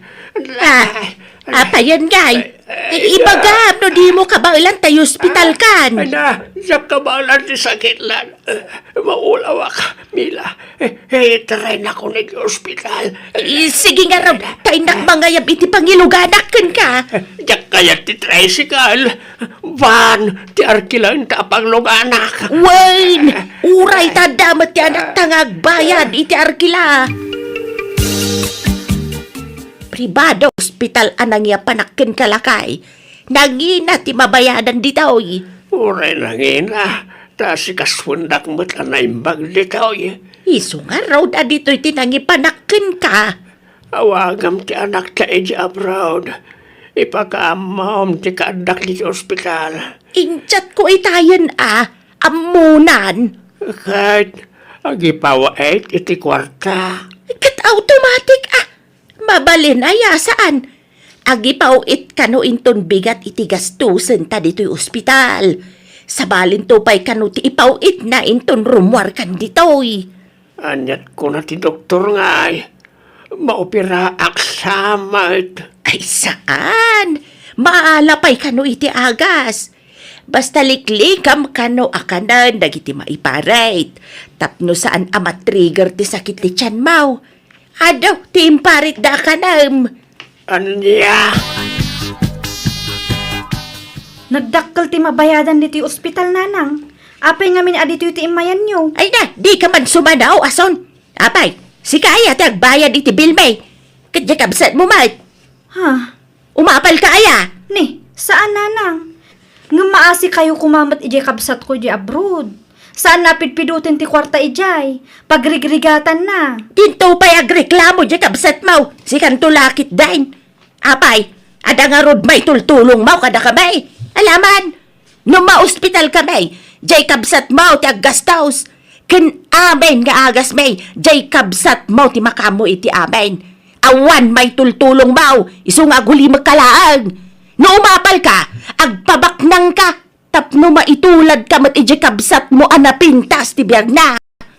Ah, apayen, gay? Ay, ay, ibagam no dimo kabaelan ta ospital kan. Ay, na, diak kabaelan ti sakit lan. Maulawak, Mila. Eh, eh, taraynakon iti ospital. Eh, sige ngarud, ta innak mangayab iti pangiluganak kenka. Diak kayat ti tricycle. Van, ti arkilaen ta a pangluganak. Wen, uray ta adda met ti anakta nga agbayad iti arkila. Pribado ospital a nangiapanak kenka, lakay. Nangina ti mabayadan ditoy. Uray nangina, ta sikasuendak met a naimbag ditoy. Isu ngarud a ditoy ti nangipanak kenka. Awagam ti anakta idiay abroad. Ipakaammom ti kaaddak idiay ospital. Injatko itayen a, ammonan. Ket agipaw-it iti kuarta. Ket automatic a. Mabalin aya, saan? Agipaw-it kano inton bigat iti gastusen ta ditoy ospital. Sabalinto pay kano ti ipaw-itna inton rummuarkan ditoy. Aniat kuna ti doktor ngay, maoperaak sa met. Ay, saan? Maala pay kano iti agas. Basta liklikam kano a kanen dagiti maiparit. Tapno saan a matrigger ti sakit ti tiyanmo. Adu, ti imparitda a kanem. Ania? Nagdakkel ti mabayadan ditoy ospital, nanang. Apay ngamin a ditoy ti immayanyo? Ay na, dika man sumanaw, ason. Apay, sika aya ti agbayad iti bilmi. Ket diay kabsatmo met. Ha? Umapalka aya? Ni, saan, nanang. Ngem maasikayo koma met idiay kabsatko idiay abroad. Saan a pidpiduten ti kuarta idiay. Pagrigrigatanna. Dinto pay agreklamo diay kabsatmo. Sikanto la ketdin. Apay, adda ngarud maitultulongmo kadakami? Alaman, no maospitalkami, diay kabsatmo ti aggastos. Ken amin nga agasmi, diay kabsatmo ti makaammo iti amin. Awan maitultulongmo, isu nga agulimekka laeng. No umapalka, agpabaknangka, tapno maituladka met idiay kabsatmo a napintas ti biagna.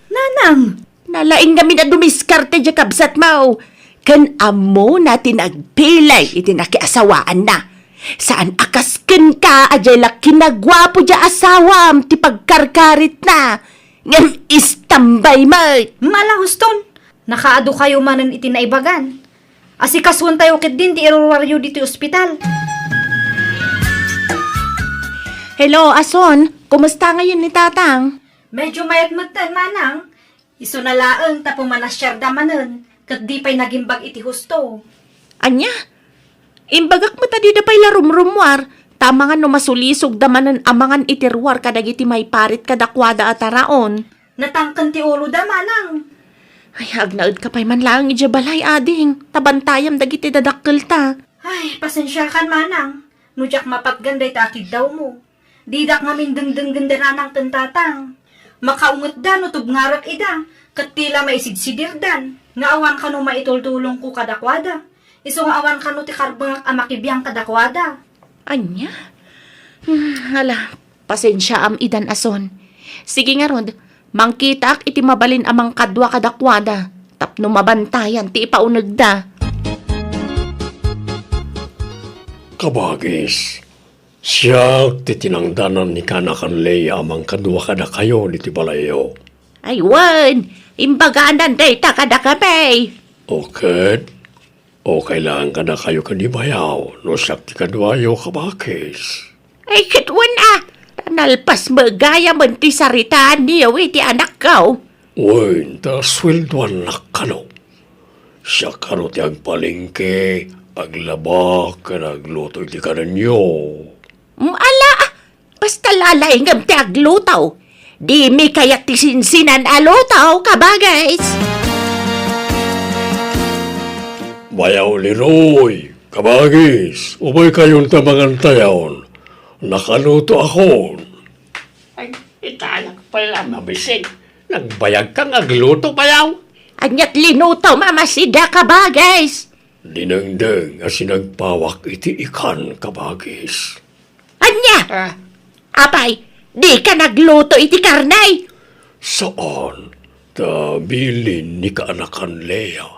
Nanang! Nalaing ngamin a dumiskarte diay kabsatmo, ken ammona ti nagpilay iti nakiasawaanna. Saan a kas kenka a diay la kinaguapo diay asawam ti pagkarkaritna. Ngem istambay met. Mala, huston, nakaadu kayo manen iti naibagan. Asikasuentayo ketdin ti iruruaryo ditoy ospital. Hello, ason. Kumusta ngayon ni Tatang? Medyo mayat metten, manang. Isuna laeng ta pumanasiarda manen, ket di pay nagimbag iti husto. Ania? Imbagak met a dida pay la rumrummuar, ta amangan no masulisogda manen amangan iti ruar kadagiti maiparit kadakuada a taraon. Natangken ti uloda, manang. Ay, agnaedka pay man laeng idiay balay, ading, ta bantayam dagiti dadakkelta. Ay, pasensiakan, manang, no diak mapatgan dayta a kiddawmo. Didak ngamin dengdenggen da nanang ken tatang. Makaungetda no tubngarek ida, ket ti la maisidsidirdan, nga awan kano maitultulongko kadakuada. Isu nga awan kano ti karbengak a makibiang kadakuada. Ania? Hmm, ala, pasensiaam idan ason. Sige ngarud, mangkitaak iti mabalin a mangkadua kadakuada, tapno mabantayan ti ipaunegda. Kabagis, siak ti tinangdanan ni Kana ken Lea a mangkadua kadakayo ditoy balayyo. Ay wen, imbaganan dayta kadakami. O ket, okay laeng kadakayo ken ni Bayaw no siak ti kaduayo, kabagis. Ay ket wen a, nalpas met gayamen ti saritaanyo iti anakko. Wen, ta sueldoannak kano. Siak kano ti agpalengke, aglaba, ken agluto iti kanenyo. Mm, ala, basta lalaingem ti agluto. Dimi kayat ti sinsinan a luto, kabagis. Bayaw Leroy, kabagis, umaykayon ta mangantayon. Nakaluto akon. Ay, itayak pay la mabisig. Nagbayagka nga agluto, Bayaw? Ania't linutom a masida, kabagis? Dinengdeng a sinagpawak iti ikan, kabagis. Ania? Ah. Apay, dika nagluto iti karne? Saan, ta bilin ni kaanakan Lea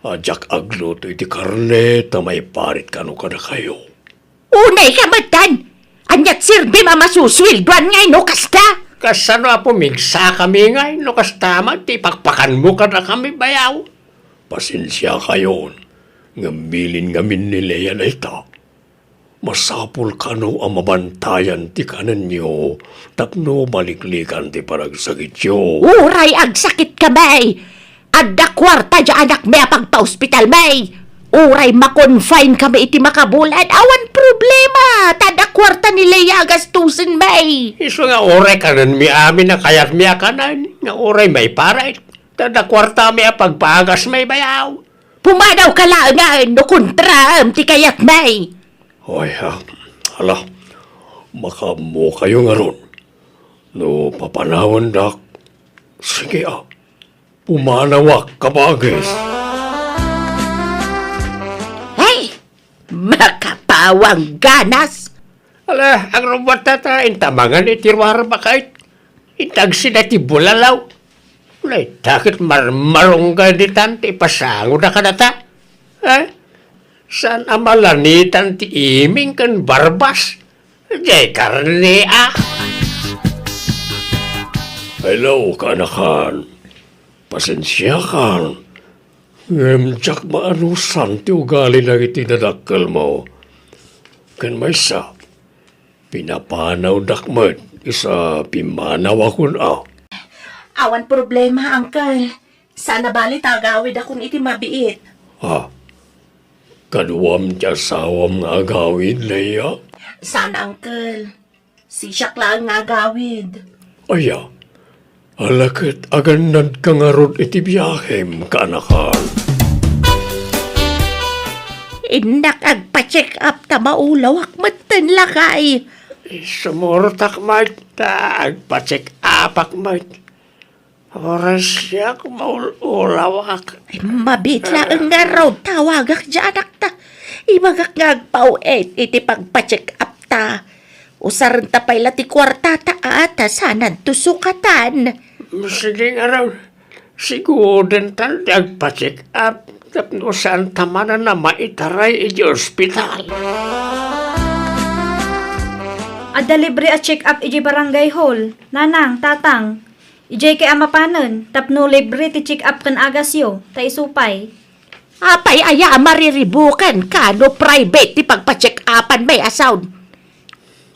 a diak agluto iti karne ta maiparit kano kadakayo. Unay ka metten! Ania't serbim a masusueldoan ngay no kasta? Kasano a pumigsakami ngay no kasta man ti ipakpakanmo kadakami, bayaw? Pasensiakayon, ngem bilin ngamin ni Lea dayta. Masapul kano a mabantayan ti kanenyo tapno maliklikan ti panagsakityo. Uray agsakitkami, adda kuarta diay anakmi a pagpaospitalmi. Uray ma-confine kami iti makabulad, awan problema, ta adda kuarta ni Lea a gastusenmi. Isu nga uray kanenmi amin a kayatmi a kanen, nga uray maiparit, ta adda kuartami a pagpagasmi, bayaw. Pumanawka laengen no kontraem ti kayatmi. Ay, ah, ala, makaammokayo ngarud. No papanawendak, sige, ah, pumanawak, kabagis. Ay, makapawang ganas! Ala, agrumbuat data, intamangan iti ruarba ket intagsida ti bulalaw. Dayta ket marmarungga ditan ti ipasangoda kadata. Eh? Saan a malanitan ti iming ken barbas? Diay karne, ah. Hello, kaanakan. Pasensiakan. Ngem diak maanusan ti ugali dagiti dadakkelmo. Ken maysa, pinapanawdak met isu a pimmanawakon a. Awan problema, Uncle. Saan a bali ta agawidakon iti mabiit. Ha? Kaduam ti asawam nga agawid, Lea? Saan, Uncle. Sisiak laeng nga agawid. Aya, ala ket agannadka ngarud iti biahem, kaanakan. Innak agpa-check up ta maulawak metten, lakay. Sumurtak met ta agpa-check upak met. Uray siak maul-ulawak. Ay, mabiit laeng ngarud, tawagak diay anakta. Ibagak nga agpaw-et iti pagpa-check up ta. Usarenta pay la ti kuartata a ta saananto sukatan. Sige ngarud, sigudentan ti agpa-check up tapno saanta manen a maitaray iti ospital. Adda libre a check up iti barangay hall, nanang, tatang. Idiay kay a mapanen, tapno libre ti check-up ken agasyo, ta isu pay. Apay aya a mariribuken ka no private ti pagpa-check-upan, may asaw?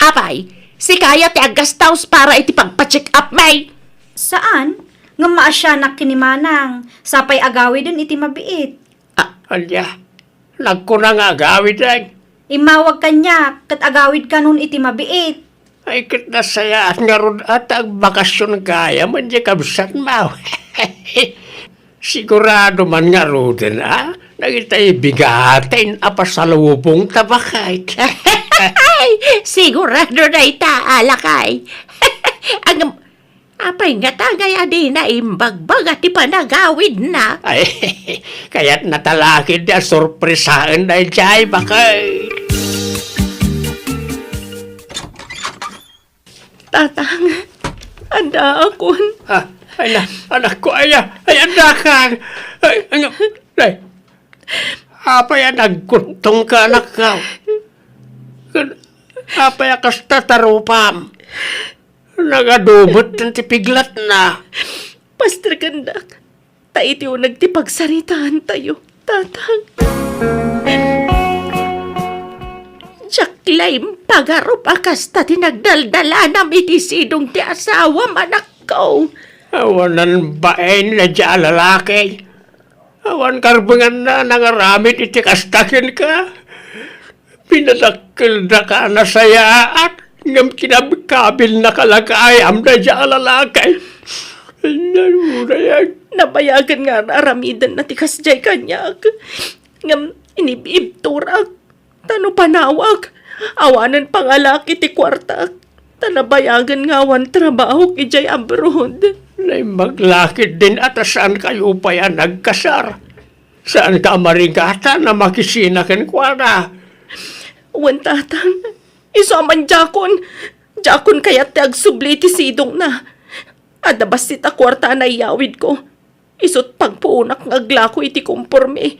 Apay, sika aya ti aggastaus para iti pagpa-check-up, may? Saan? Ngem maasianak ken ni Manang, sapay agawiden iti mabiit. Ah, ania? Nagkuna nga agawiden? Immawag kaniak, ket agawidkanon iti mabiit. Ay, ket nasayaat ngarud a ta agbakasyon gayam ken diay kabsatmo. Sigurado man ngaruden a dagitay bigaten a pasalubongta, baket. Sigurado dayta, lakay. Ang Apay ngata ngay a dina imbagbaga ti panagawidna? Ay, kayatna talakid a sorpresaen daydiay, baket. Tatang, addaakon. Ah, ay na, anakko, aya, ay, addakan. Ay, ano, ay, apay a nagkuttongka, anakko? Apay a kasta tarupam? Nagadu met ti piglatna. Pastrekendak, ta iti uneg ti pagsaritaantayo, Tatang. Diak la impagarup a kasta ti nagdaldalanam iti sidong ti asawam, anakko. Awanan bain daydiay a lalaki. Awan karbenganna a nangaramid iti kasta kenka. Pinadakkeldaka a nasayaat, ngem kinabkabilnaka la gayam daydiay a lalaki. Nabayagen nga ar-aramidenna ti kasdiay kaniak, ngem inib-ibturak. Ta no panawak, awanen pangalak iti kuartak, ta nabayagen nga awan trabahok idiay abroad. Naimbag la ketdin a ta saankayo pay a nagkasar. Saanka a marigatan a makisina kenkuana. Wen, Tatang, isu a man diakon, diakon kayat ti agsubli iti sidongna. Adda bassit a kuarta a naiyawidko. Isut' pagpuonak nga aglako iti komporme.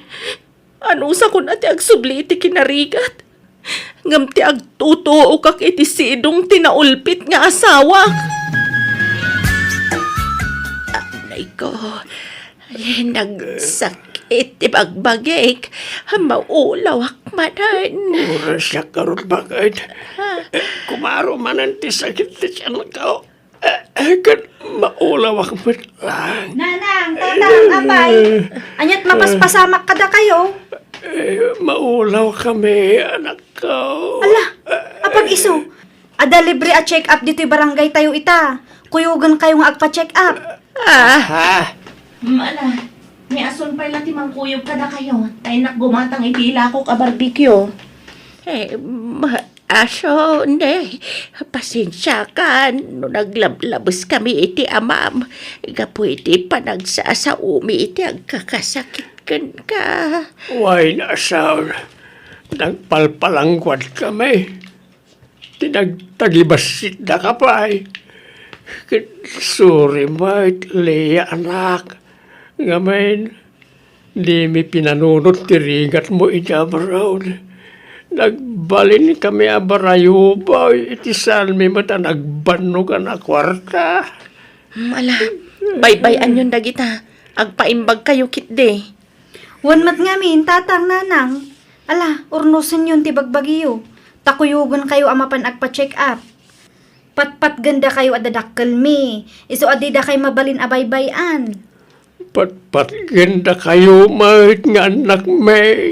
Anusakon a ti agsubli iti kinarigat. Ngem ti agtutuokak iti sidong ti naulpit nga asawak. Anay ko, nagsakit ti bagbagik. Maulawak manen. Urasak ngarud, bakit? Kumaro manen ti sakit ti tiyanko. Eh, eh, ket maulawak met lang. Nanang, Tatang, apay, ania't mapaspasamak kadakayo? Eh, maulawkami, anakko. Ala, apag-isu, adda libre a check-up ditoy barangay tayo ita. Kuyogenkayo nga agpa-check-up. Ah. Ha? Mm, ala, ni Ason pay la ti mangkuyog kadakayo. Ta innak gumatang iti ilakok a barbecue. Eh, ma-, Ason, eh, pasensiakan no naglablabeskami iti amam gapu iti panagsasaomi iti agkakasakit kenka. Wen, Ason, nagpalpalangguadkami. Ti nagtagibassitdaka pay. Ket sorry met, Leah, anak. Ngamin, dimi pinanunot ti rigatmo idiay abroad. Nagbalinkami a barayubaw iti saanmi met a nagbannogan a kuarta. Mm, ala, baybay-anyon dagita. Agpaimbagkayo ketdi. Wen met ngamin, Tatang, Nanang. Ala, urnosenyon ti bagbagiyo. Ta kuyogenkayo a mapan agpa-check-up. Patpatgendakayo a dadakkelmi. Isu a didakay mabalin a baybay-an. Patpatgendakayo met nga annakmi.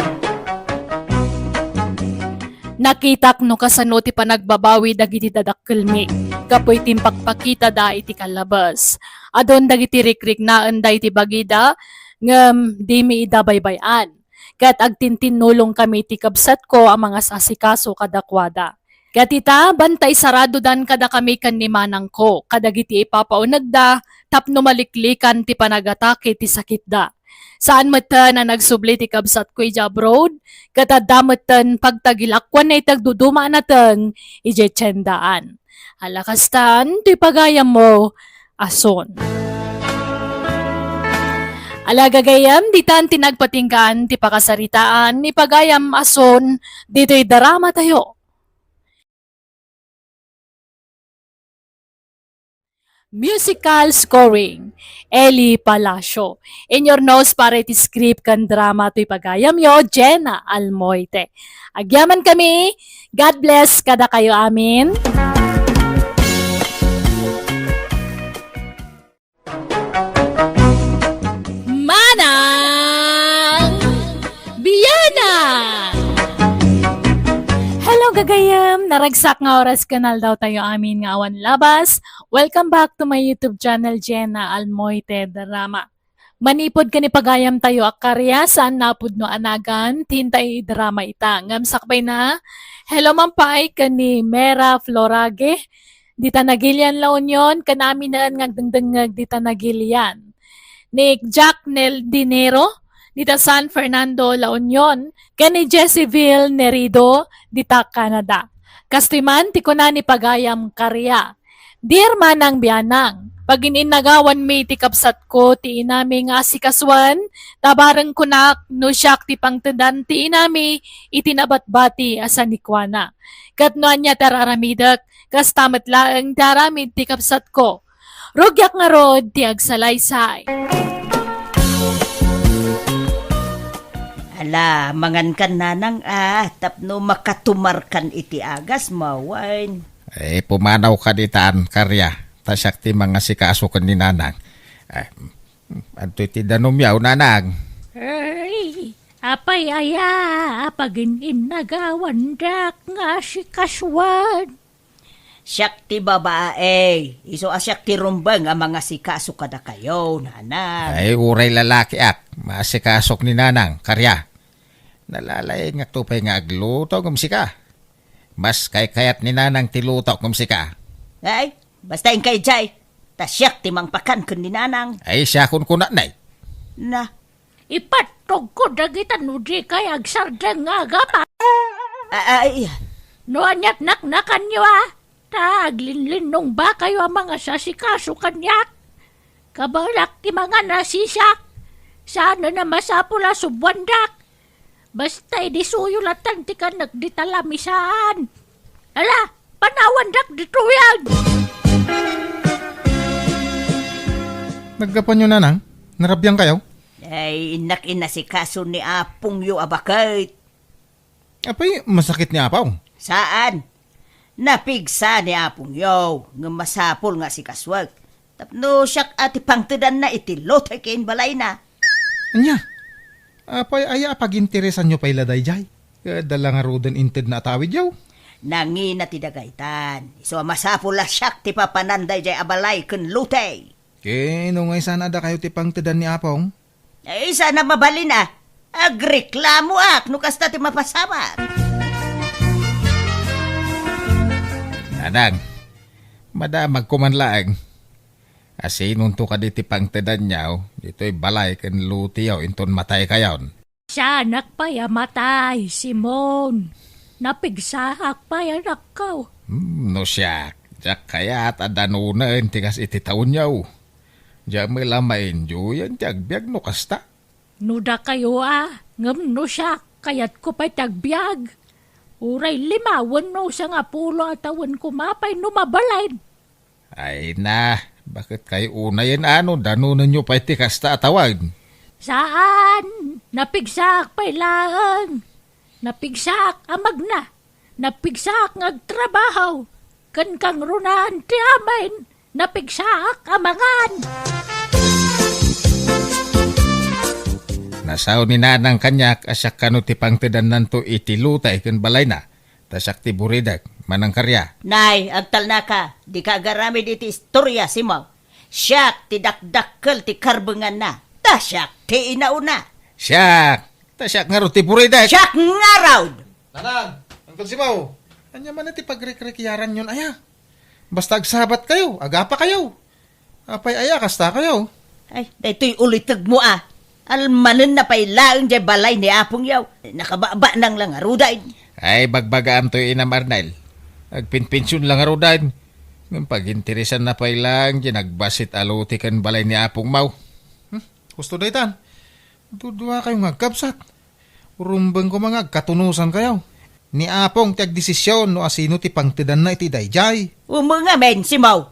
Nakitak no kasano ti panagbabawi dagiti dadakkelmi gapu iti impakpakitada iti kallabes. Adun dagiti rikriknaenda iti bagida, ngem dimi ida baybay-an. Ket agtintinnulongkami iti kabsatko a mangasasikaso kadakuada. Ket ita, banta isaradodan kadakami ken ni manangko kadagiti ipapaunegda tapno maliklikan ti panagatake ti sakitda. Saan metten a nagsubli ti kabsatko idiay abroad, ket adda metten pagtagilakkuanna iti agduduma a nateng idiay tiendaan. Ala kastan ti pagayammo, Ason. Ala gagayyem, ditan ti nagpatinggaan ti pakasaritaan ni pagayam Ason ditoy drama tayo. Musical scoring, Eli Palacio. Inyurnos para iti script ken drama toy pagayamyo, Jenna Almoite. Agyamankami, God bless kadakayo amin. Manang Biana! Hello, gagayyem! Naragsak nga oras ken aldaw tayo amin nga awan labas. Welcome back to my YouTube channel, Jenna Almoite Drama. Manipud ken ni pagayam tayo a karya, saan napudno a nagan ti intay idrama ita. Ngem sakbay na, hello man pay ken ni Mera Florage, dita Nagilian, La Union, ken aminen nga agdengdengngeg dita Nagilian. Ni Jack Nel Dinero, dita San Fernando, La Union, ken ni Jesseville Nerido, dita Canada. Kastoy man ti kuna ni pagayam karya. Dear Manang Bianang, pagin-innagawanmi ti kabsatko ti inami nga asikasuan, ta bareng kunak no siak ti pangtedan ti inami iti nabatbati a sanikuana. Ket no ania ti ar-aramidek, kasta met laeng ti aramid ti kabsatko. Rugiak ngarud ti agsalaysay. Ala, mangankan nanang a, tapno makatumarkan iti agasmo, wen. Eh, pumanawka ditan, karya. Ta siak ti mangasikaso ken ni nanang. Eh, adtoy ti danumyo, nanang. Ay, apay aya, a pagin-innagawandak nga asikasuan? Siak ti babae, isu a siak ti rumbeng a mangasikaso kadakayo, nanang. Ay, uray lalakiak, maasikasok ni nanang, karya. Nalalaingakto pay nga agluto ngem sika. Mas kaykayat ni nanang ti luto ngem sika. Ay, basta inka idiay. Ta siak ti mangpakan ken ni Nanang. Ay, siakon kunana, eh. Na. Ipattogko dagita no di kay agsardeng nga agapa. A-, ay. No aniat naknakanyo, a, ta aglinlinnongbakayo a mangasasikaso kaniak. Kabaelak ti mangan a sisak. Saan a masapul a subuandak. Basta idisuyo latan ti kanek dita lamisaan. Ala, panawandak ditoyen! Naggapuanyo, Nanang? Narabiangkayo? Ay, innak inasikaso ni apongyo a baket. Apay, masakit ni Apaw? Saan. Napigsa ni apongyo, ngem masapul nga asikasuek. Tapno siak a ti pangtedanna iti lote ken balayna. Ania? Apay, aya a paginteresanyo pay la daydiay? Adda la ngaruden intedna a tawidyo? Nangina ti dagaytan. Isu a masapul a siak ti papanan daydiay a balay ken lote. Ken no nga isana dakayo ti pangtedan ni Apong? Ay, saan a mabalin a. Agreklamoak no kasta ti mapasamak. Nanang, madamagko man laeng. Asinonto kadi ti pangtedanyo ditoy balay ken loteyo inton mataykayon? Saanak pay a matay, Simon. Napigsaak pay, anakko. Hmm, no siak, diak kayat a danonen ti kas iti tawenyo. Diak met la maindiyo ti agbiag no kasta. No dakayo a, ngem no siak, kayatko pay ti agbiag. Uray lima wenno sangapulo a tawen koma pay no mabalin. Ay na, baket kay unayen a no danonenyo pay ti kasta a tawen? Saan, napigsaak pay laeng. Napigsaak a magna, napigsaak nga agtrabaho, ken kangrunaan ti amin, napigsaak a mangan. Nasao ni Nanang kaniak a siak kano ti pangtedannanto iti lote ken balayna, ta siak ti buridek, manangkaria. Nay, agtalnaka, dika agaramid iti istoria, Simon. Siak ti dakdakkel ti karbenganna, ta siak ti inauna. Siak, ta siak ngarud ti buridek. Siak ngarud! Nanang, Uncle Simon, ania man ti pagrikrikiaranyon aya? Basta agsabatkayo, agapakayo. Apay aya, kastakayo? Ay, daytoy ulitegmo a. Almanenna pay laeng diay balay ni apongyo. Nakababanang la ngaruden. Ay, bagbagaamtoy, Inam Arnel. Agpinpension la ngaruden. Ngem paginteresanna pay laeng diay nagbassit a lote ken balay ni apongmo. Hmm? Husto daytan. Duduakayo nga agkabsat. Rumbeng koma nga agkatunosankayo. Ni Apong ti agdesisyon no asino ti pangtedanna iti daydiay. Umengamin, Simon.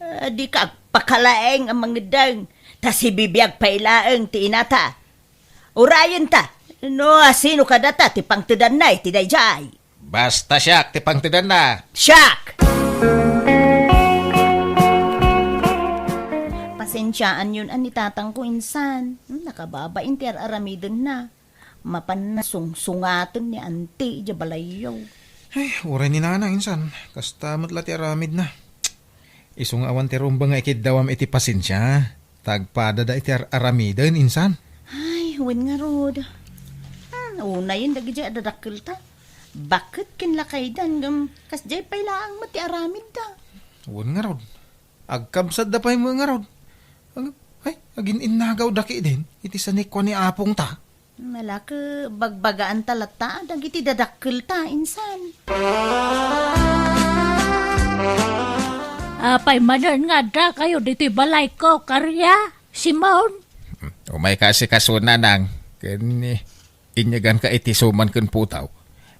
Ah, dika agpakalaeng a mangeddeng, ta sibibiag pay laeng ti inata. Urayenta, no asino kadata ti pangtedanna iti daydiay. Basta siak ti pangtedanna. Siak! Pasensiaanyon a ni tatangko insan. Hmm, nakababain ti ar-aramidenna. Mapanna sungsungaten ni Auntie idiay balayyo. Ay, uray ni Nanang insan. Kasta met la ti aramidna. Isu nga awan ti rumbeng nga ikiddawam iti pasensia, ta agpadada iti ar-aramiden insan. Ay, wen ngarud. Hmm, unayen dagidiay a dadakkelta. Baket ken lakaydan ngem kasdiay pay laeng met ti aramidda. Wen ngarud. Agkabsatda pay met ngarud. Ag-, ay, agin-innagawda ketdin iti sanikua ni apongta. Nalaka, bagbagaanta latta dagiti dadakkelta insan. Apay manen nga addakayo ditoy balayko, Karia, Simon? Umayka asikaso, Nanang, ken, eh, inyeganka iti suman ken putaw.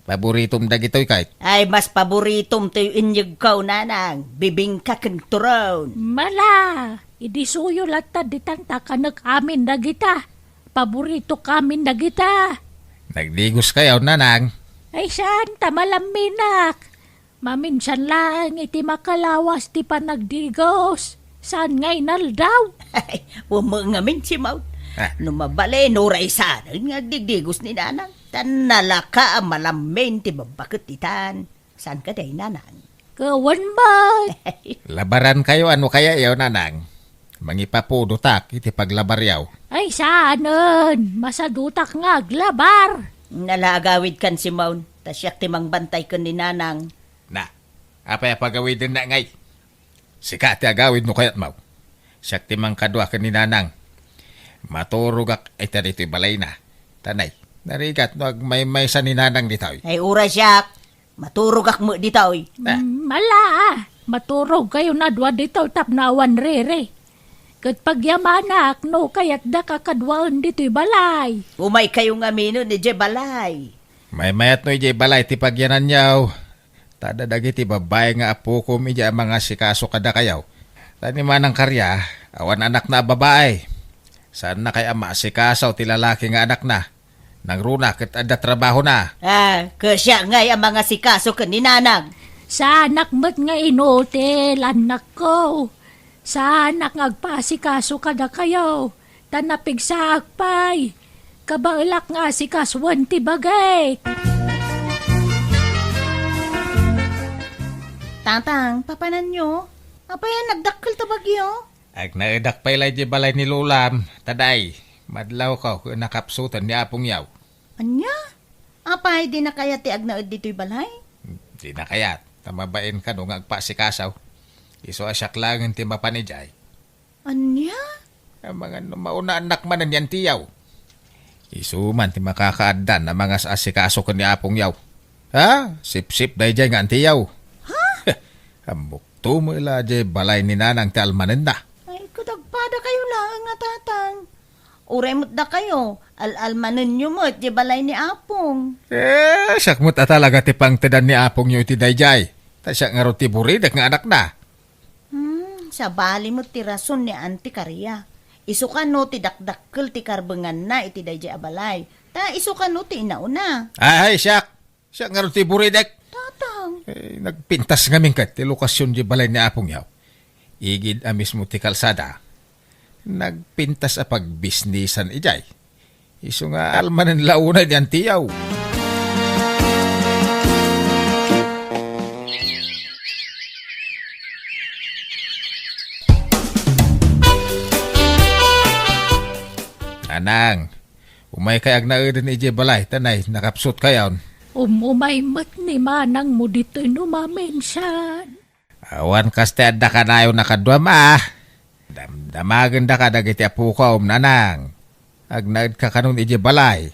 Paboritom dagitoy, kay. Ay, mas paboritom toy inyegko, Nanang. Bibingka ken turon. Mala, idisuyo latta ditan ta kanek amin dagita. Paboritok amin dagita. Nagdigoskayo, Nanang? Ay, saan ta malamminak. Maminsan laeng iti makalawas ti panagdigos. Saan nga inaldaw? Ay, umengamin, Simon. Ah. No mabalin, uray saanen nga agdigdigos ni Nanang. Ta nalaka a malammin ti babbaket ditan. Saan kadi, Nanang? Kawan man. Labarankayo a no kayayo, Nanang. Mangipapudotak iti paglabaryo. Ay, saanen. Masadutak nga aglabar. Nala, agawidkan, Simon. Ta siak ti mangbantay ken ni Nanang. Na, apay a pagawidenna ngay? Sika ti agawid no kayatmo. Siak ti mangkadua ken ni Nanang. Maturogak ita ditoy balayna. Tanay, narigat no agmaymaysa ni Nanang ditoy. Ay, uray siak. Maturogak met ditoy. Ah. Mm, ala, maturogkayon a dua ditoy tapno awan riri. Ket pagyamanak no kayatdaka kaduaen ditoy balay. Umaykayo ngamin idiay balay. Maymayat no idiay balay ti pagyananyo. Ta adda dagiti babbai nga apokom idiay a mangasikaso kadakayo. Ta ni Manang Karya, awan anakna a babai. Saannakay a maasikaso ti lalaki nga anakna. Nangruna ket adda trabahona. Ah, ket siak ngay a mangasikaso ken ni Nanang. Saanak met nga inutil, annakko. Saanak nga agpaasikaso kadakayo, ta napigsaak pay. Kabaelak nga asikasoen ti bagik. Tatang, papananyo? Apay a nagdakkel ta bagyo? Agnaedak pay la idiay balay ni Lolam, ta day, madlawko ken nakapsuten ni Apong Yaw. Ania? Apay, dina kayat ti agnaed ditoy balay? Dina kayat, ta mabain kano nga agpaasikaso. Isu a siak laengen ti mapan idiay. Ania? Amangan no maunaannak manen ni antiyaw. Isu man ti makakaaddan a mangas-asikaso ken ni Apong Yaw. Ha? Sipsip daydiay nga antiyaw. Ha? Ammok, tumoy la diay balay ni Nanang ti almanenna. Ay, kadagpadakayo laeng a tatang. Uray met dakayo, al-almanenyo met diay balay ni Apong. Eh, siak met a talaga ti pangtedan ni Apongyo iti daydiay. Ta siak ngarud ti buridek nga anakna. Hmm, sabali met ti rason ni Auntie Karia. Isu kano ti dakdakkel ti karbenganna iti daydiay a balay. Ta isu kano ti inauna. Ay, siak! Siak ngarud ti buridek. Tatang. Eh, nagpintas ngamin ket ti lokasion diay balay ni Apong Yaw. Igid a mismo ti kalsada. Nagpintas a pagbisnisan idiay. Isu nga almanen la unay ni antiyaw. Nanang, umaykay agnaeden idiay balay, ta nay, nakapsutkayon. Um-, umay met ni manangmo ditoy no maminsan. Awan kas ti adda kanayon a kaduam a. Damdamagendaka dagiti apokom, Nanang. Agnaedka kanon idiay balay.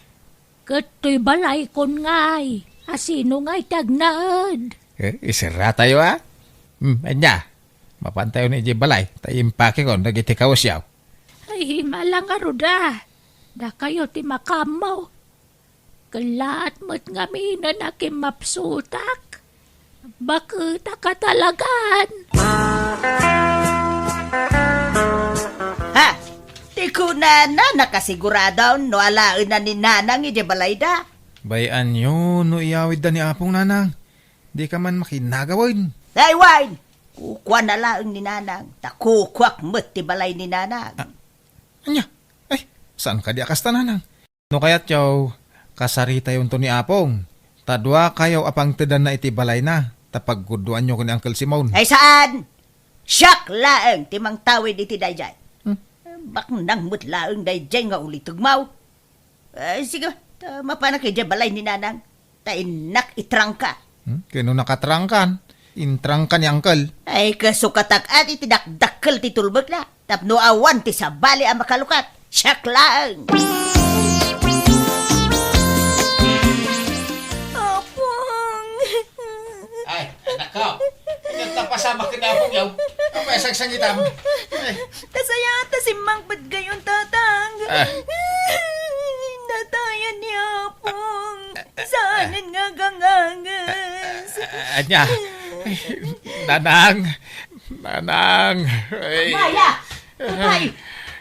Ket toy balaykon ngay, a sino ngay ti agnaed? Eh, iserratayo a? Hmm, ania? Mapantayon idiay balay, ta impakekon dagiti kawesyo. Ay, mala ngarud a. Dakayo ti makaammo. Kellaat met ngaminen a kimmapsutak. Baketak a talagan. Ha! Ti kunana, nakasigurado no alaenna ni Nanang idiay balayda. Bay-anyo no iyawidda ni Apong, Nanang. Dika man makinagawen. Ay, wen! Kukuana laeng ni Nanang, ta kukuak met ti balay ni Nanang. Ah, ania? Ay, saan kadi a kasta, Nanang? No kayatyo, kasaritayonto ni Apong. Ta duakayo a pangtedanna iti balayna, ta paggudoanyo ken ni Uncle Simon. Ay, saan! Siak laeng ti mangtawid iti daydiay. Hmm? Baknang met laeng daydiay nga ulitegmo. Ay, sige, ta mapanak idiay balay ni Nanang. Ta innak itrangka. Hmm? Kano nakatrangkan? Intrangka ni Uncle. Ay, kasukatak iti dakdakkel ti tulbekna. Tapno awan ti sabali a makalukat. Siak laeng. Apong! Ay, anak ko. Nagtapasamak ken Apong Yaw. Apay a sagsangitam? Ay. Ta sayaat ta simmangpet gayon, Tatang. Ah. Natayan ni Apong. Saanen nga agangages. Ania? Nanang. Nanang. Ay. Maya! Apay!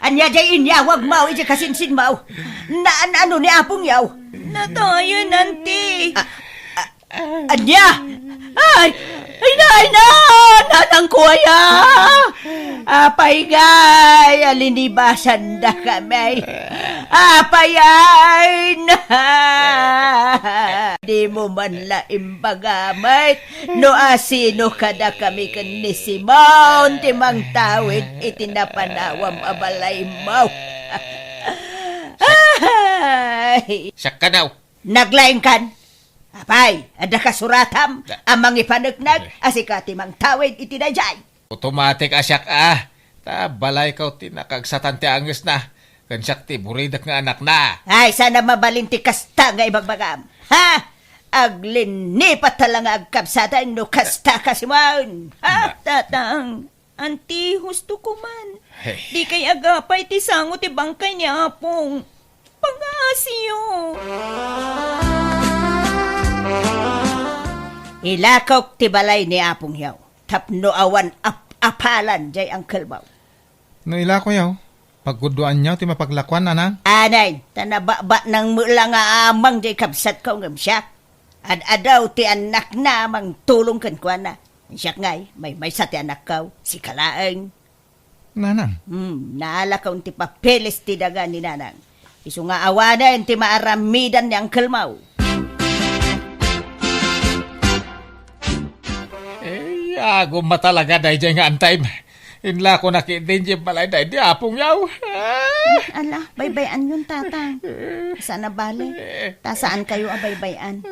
Ania diay inyawagmo idiay kasinsinmo? Naan-ano ni Apong Yaw? Natayan, Auntie. Ah, ah, ania? Ay! Ay, nay, na! Nanangko aya! Apay ngay a linibasandakami? Apay ay na! Dimo man la imbaga met no asino kadakami ken ni Simon ti mangtawid iti napanawam a balaymo. Ay! Siak kano. Naglaingkan? Apay, adda kasuratam a mangipaneknek a sika ti mangtawid iti daydiay? Automatic a siak a. Ah, balaykaw ti nakaagsatan ti angesna. Ken siak ti buridek nga anakna. Ay, saan a mabalin ti kasta nga ibagbagam? Ha? Aglinnipat ta la nga agkabsatan no kasta ka, Simon. Ha, Na- Tatang? Anti, husto ko man. Hey. Dikay agapay ti sango ti bangkay ni Apong. Pangasiyo. Ilakok ti balay ni Apong Yaw tapno awan ap-apalan jay angkelmo. No ilako yaw, pagguduan yaw ti mapaglakuan, nanang? Anay, ta nababatnang met la nga amang jay kabsatko ngem siak. Ad-adaw ti annakna mangtulong kenkuana. Siak ngay, maymaysa ti annakko, sika laeng. Nanang. Hmm, naalakon ti papeles ti daga ni nanang. Isu nga awanen ti maaramidan ni angkelmo. Eh, agum a talaga dayjay nga antayem. Inlako na ketdin jay balay daydi Apong Yaw. Ah! Ala, baybay-anyon, Tatang. Saan a bale. Ta saan kayo a baybay-an.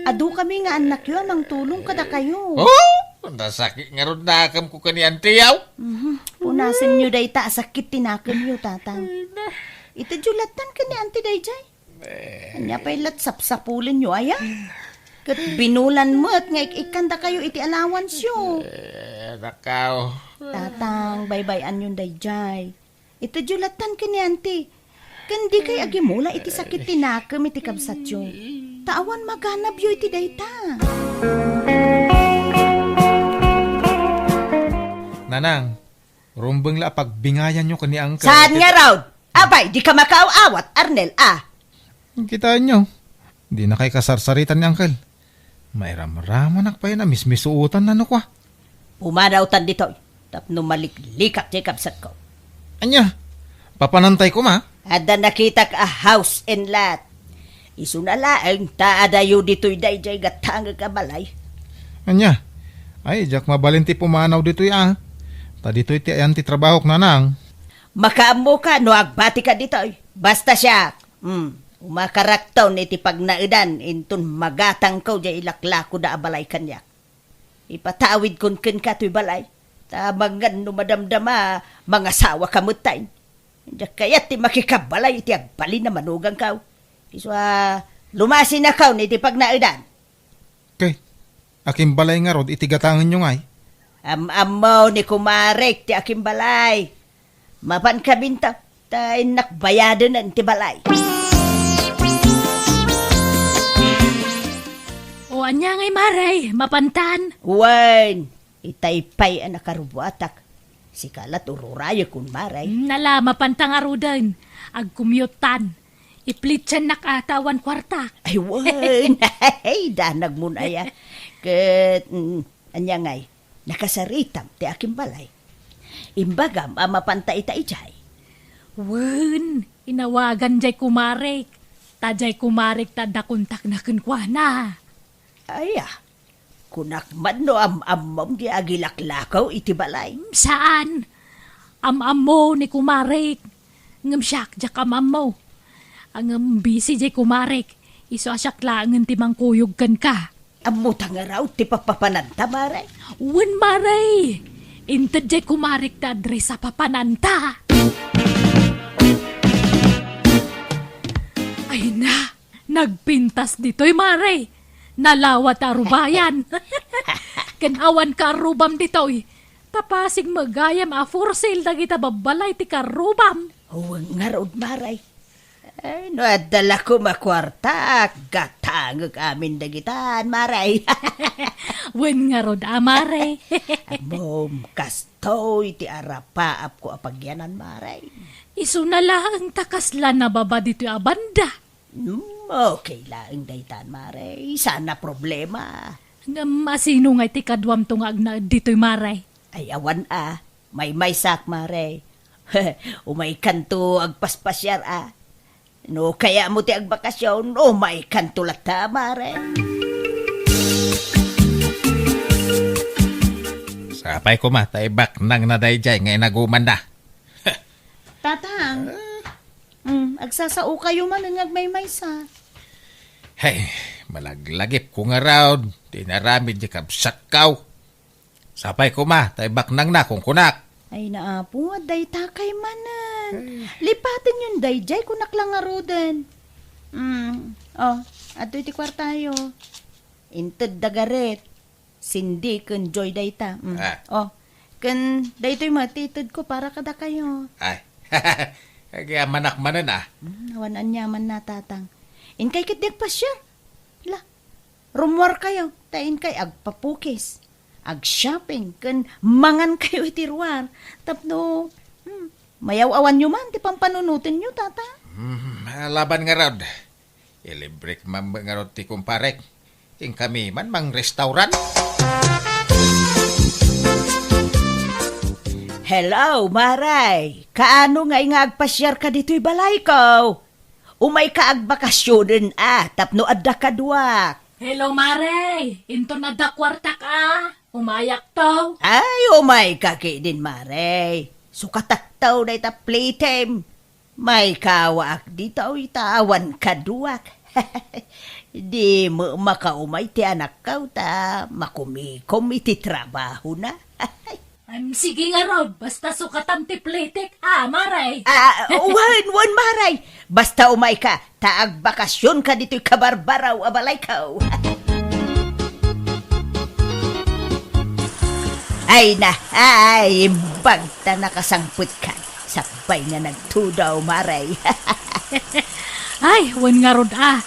Adu kami nga annakyo a mangtulong kadakayo. Oh! Nasakit ngarud nakemko ken ni Anti Yaw. Mhm. Punasenyo dayta a sakit ti nakemyo, Tatang. Ay, na. Itedyo lattan ken ni Anti dayjay. Eh. Ania pay lat sapsapulenyo, aya? Ket binulan met nga ik-ikkandakayo iti allowanceo. Eh, nakaw. Tatang, baybay-anyon dayjay. Itedyo lattan ken ni Anti. Ken dikay agimula iti sakit ti nakem iti kabsatyo. Ta awan maganabyo iti dayta. Nanang, rumbeng la a pagbingayanyo ken ni Uncle. Saan ngarud? Apay, dika makaaw-awat, Arnel, a? Kitaenyo, dinakay kasarsaritan ni Uncle. Mairamramanak pay a mismisuotan no kua. Pumanawtan ditoy, tapno maliklikak jay kabsatko. Ania? Papanantay koma? Adda nakitak a house and lot. Isuna laeng ta adayo ditoy dayjay gatangek a balay. Ania? Ay, diak mabalin ti pumanaw ditoy a. Ta ditoy ti ayan ti trabahok, nanang. Makaammoka no agbatika ditoy. Basta siak, hmm, umakarakton iti pagnaedan inton magatangko jay ilaklakoda a balay kaniak. Ipatawidkon kenka toy balay. Ta amangan no madamdama, mangasawaka metten. Diak kayat ti makikabalay iti agbalin a manugangko. Isu a, lumasinakon iti pagnaedan. Ket, akimbalay ngarud iti gatangenyo ngay? Am-ammo ni kumarek ti akimbalay. Mapankaminto, ta innak bayadenen ti balay. O, ania ngay, Mare? Mapantan? Wen, itay pay a nakarubuatak. Sika la ti ururayekon, Mare. Hmm, ala, mapanta ngaruden. Agcommute-an. Iplitsannak a ta awan kuarta. Ay, wen. Ay, danagmon aya. Ket, mm, ania ngay? Nakasaritam ti akimbalay. Imbagam a mapanta ita idiay. Wen, inawagan jay kumarek. Ta jay kumarek ta adda kontakna kenkuana. Aya, kunak man no am-ammom ti agilaklakaw iti balay. Saan? Am-ammo ni kumarek. Ngem siak, diak am-ammo. Ngem busy jay kumarek. Isu a siak laengen ti mangkuyog kenka. Ammota ngarud ti papapananta, Mare? Wen, Mare. Inted jay kumarek ti address a papananta. Ay na, nagpintas ditoy, Mare. Nalawa ti arubayan. Ken awan ka arubam ditoy. Ta pasig met gayam a for sale dagita babbalay ti karrubam. Wen ngarud, Mare. Ay, no adda la koma kuartak, gatangek amin dagitan, Mare. Wen ngarud a, Mare. Ammom, kastoy ti arapaapko a pagyanan, Mare. Isuna laeng ta kasla nababa ditoy a banda. Hmm, okay laeng daytan, Mare. Saan a problema. Ngem asino ngay ti kaduamto nga agnaed ditoy, Mare? Ay, awan a. Maymaysak, Mare. Umaykanto agpaspasiar a. No kayatmo ti agbakasyon, umaykanto latta, Mare. Sapay koma, ta ibaknangna daydiay nga inagumanna. Tatang, mm, agsasao kayo man nga agmaymaysa. Hey, malaglagipko ngarud ti inaramid ni kabsatko. Sapay koma, ta ibaknangna, kunkunak. Ay, naapo, dayta kay manen. Ay. Lipatenyon daydiay, kunak la ngaruden. Mm, oh, adtoy ti kuartayo. Inted da Gareth, Cindy, ken Joy dayta. Mm. Ah. Oh, ken daytoy met ti itedko para kadakayo. Ay. Agyamanak manen, ah. Mm, awan aniamanna, Tatang. Inkay ketdi agpasiar. La, rummuarkayo, ta inkay agpapukis, agshopping, ken mangankayo iti ruar. Tapno, hmm, mayaw-awanyo man ti pampanunotenyo, Tata. Hmm, alaban ngarud. Ilibrek man ngarud ti kumparek. Inkami man mangrestaurant. Hello, Maray. Kaano ngay nga agpasiarka ditoy balayko? Umayka agbakasionen a tapno adda kaduak. Hello, Mare. Inton adda kuartak a, umayakto. Ay, umayka ketdin, Mare. Sukatakto dayta playtime. Maikawaak ditoy ta awan kaduak. Di met makaumay ti anakko ta makumikom iti trabahona. Em, sige ngarud, basta sukatam ti plitik, ah, Maray. Ah, wen, wen, Maray. Basta umayka, ta agbakasionka ditoy kabarbaraw a balayko. Ay na, ay, imbag ta nakasangpetka. Sakbay nga nagtudaw, Maray. Ay, wen ngarud, ah.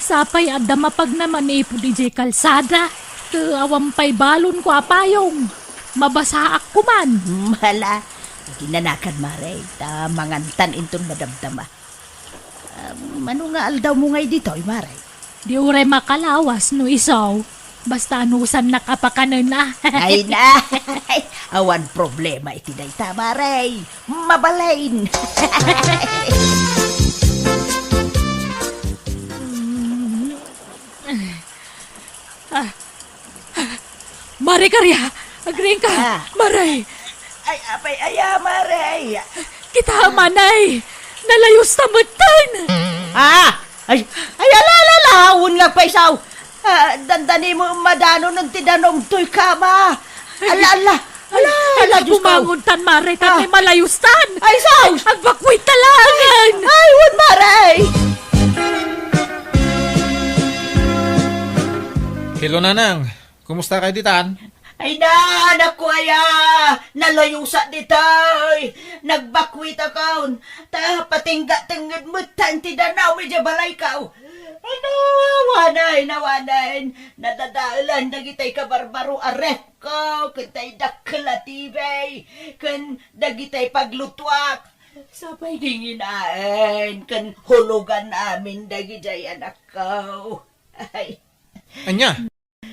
Sapay adda mapagna manipud idiay kalsada. Ket awan pay balonko a payong. Mabasaak koman. Hala, aginanakan, Mare, ta mangantan inton madamdama. Ah, mano nga aldawmo ngay ditoy, Mare? Di uray makalawas no isu. Basta anusannak a pakanen, ah. Ay na, awan problema iti dayta, Mare. Mabalin. Ah. Mare Karia, agriingka. Ah. Mare. Ay, apay, aya, Mare. Kita, Manay. Nalayusta metten. Ah! Ay, ay, ala, ala, ala, awan nga agpaisaw. Ah, dandani mo madano nung ti danong toy kama. Ala, ala, ala, ala, Diyos ko. Bumangon tan, Mare, tan Ah. Malayustan. Ay, sus! Agbakwit ta laeng. Ay, wen, Mare. Hello, Nanang. Kumusta kayo ditan? Ay na, anakko aya, nalayusak ditoy. Nagbakwitakon. Ta patingga tengnged metten ti danong idiay balayko. Ay na, awanen, awanen. Nadadaelan dagitay kabarbaro a refko, ken tay dakkel a T V, ken dagitay paglutuak. Sapay dinginaen, ken hulugan amin dagidiay anakko. Ay. Ania?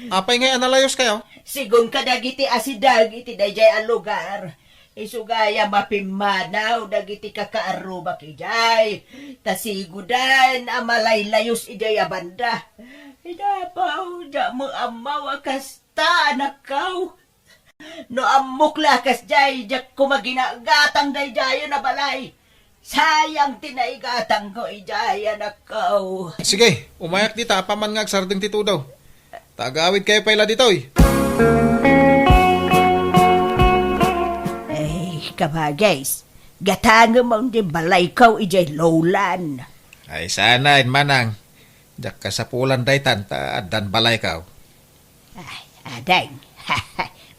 Apay ngay a nalayuskayo? Sigun kadagiti asideg iti daydiay a lugar. Isu gayam a pimmanaw dagiti kakaarrubak idiay. Ta siguden a malaylayus idiay a banda. Ay, napaw, diak met ammo a kasta, anakko. No ammok la a kasdiay, diak koma ginagatang daydiayen a balay. Sayang ti naigatangko idiay, anakko. Sige, umayak dita, apaman nga agsardeng ti tudaw. Ta agawidkayo pay la ditoy. Ay, kabagis, gatangem man ti balayko idiay lowland. Ay, saan, manang. Diak kasapulan daytan ta addan balayko. Ay, ading.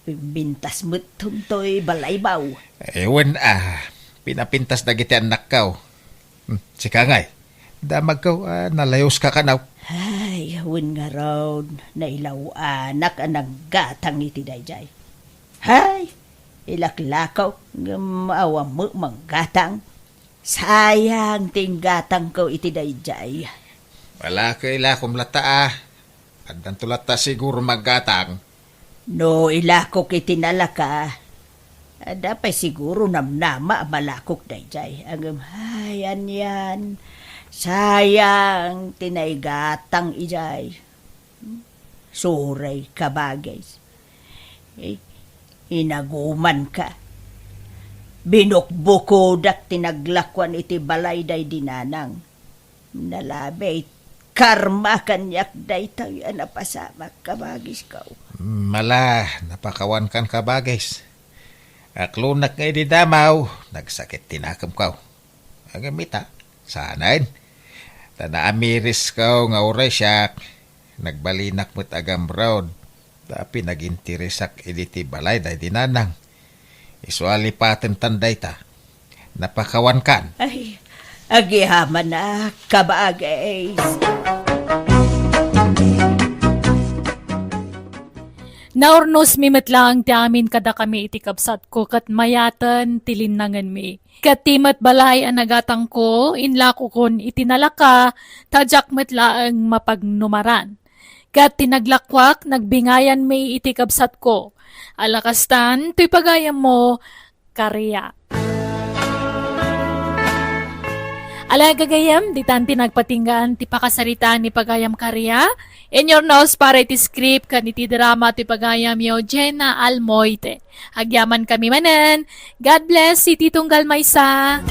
Pimpintas met toy balaymo. Ay, wen a, pinapintas dagiti annakko. Hmm, sika ngay, damagko a nalayuska kano. Ay, wen ngarud, nailaw-anak a nanggatang iti daydiay. Ay, ilaklako, ngem awan met manggatang. Sayang ti inggatangko iti daydiay. Ala, ilakom latta a. Addanto latta siguro manggatang. No ilakok iti nalaka, adda pay siguro namnama a malakok daydiay. Ngem, ay, anian, sayang ti naigatang idiay. Sorry, kabagis. Eh, inagumanka. Binukbukodak ti naglakuan iti balay daydi nanang. Nalabi, karma kaniak daytoy a napasamak, kabagisko. Mala, napakawankan, kabagis. Aklonak nga idi damaw, nagsakit ti nakemko. Ngem ita, saanen. Ta naamirisko nga uray siak, nagbalinak met a gamrod. Ta pinaginteresak idi ti balay daydi nanang. Isu a lipatentan dayta. Napakawankan. Ay, agyamanak, kabagis. Naurnosmi met laeng ti amin kadakami iti kabsatko ket mayaten ti linnangenmi. Ket ti met balay a nagatangko, inlakokon iti nalaka, ta diak met laeng mapagnumaran. Ket ti naglakuak, nagbingayanmi iti kabsatko. Ala kastan, toy pagayammo, Karia. Ala gagayam, ditan ti nagpatinggaan ti pakasaritaan ni pagayam Karia. Inurnos para iti script ken iti drama ti pagayamyo, Jenna Almoite. Agyamankami manen. God bless iti tunggal maysa.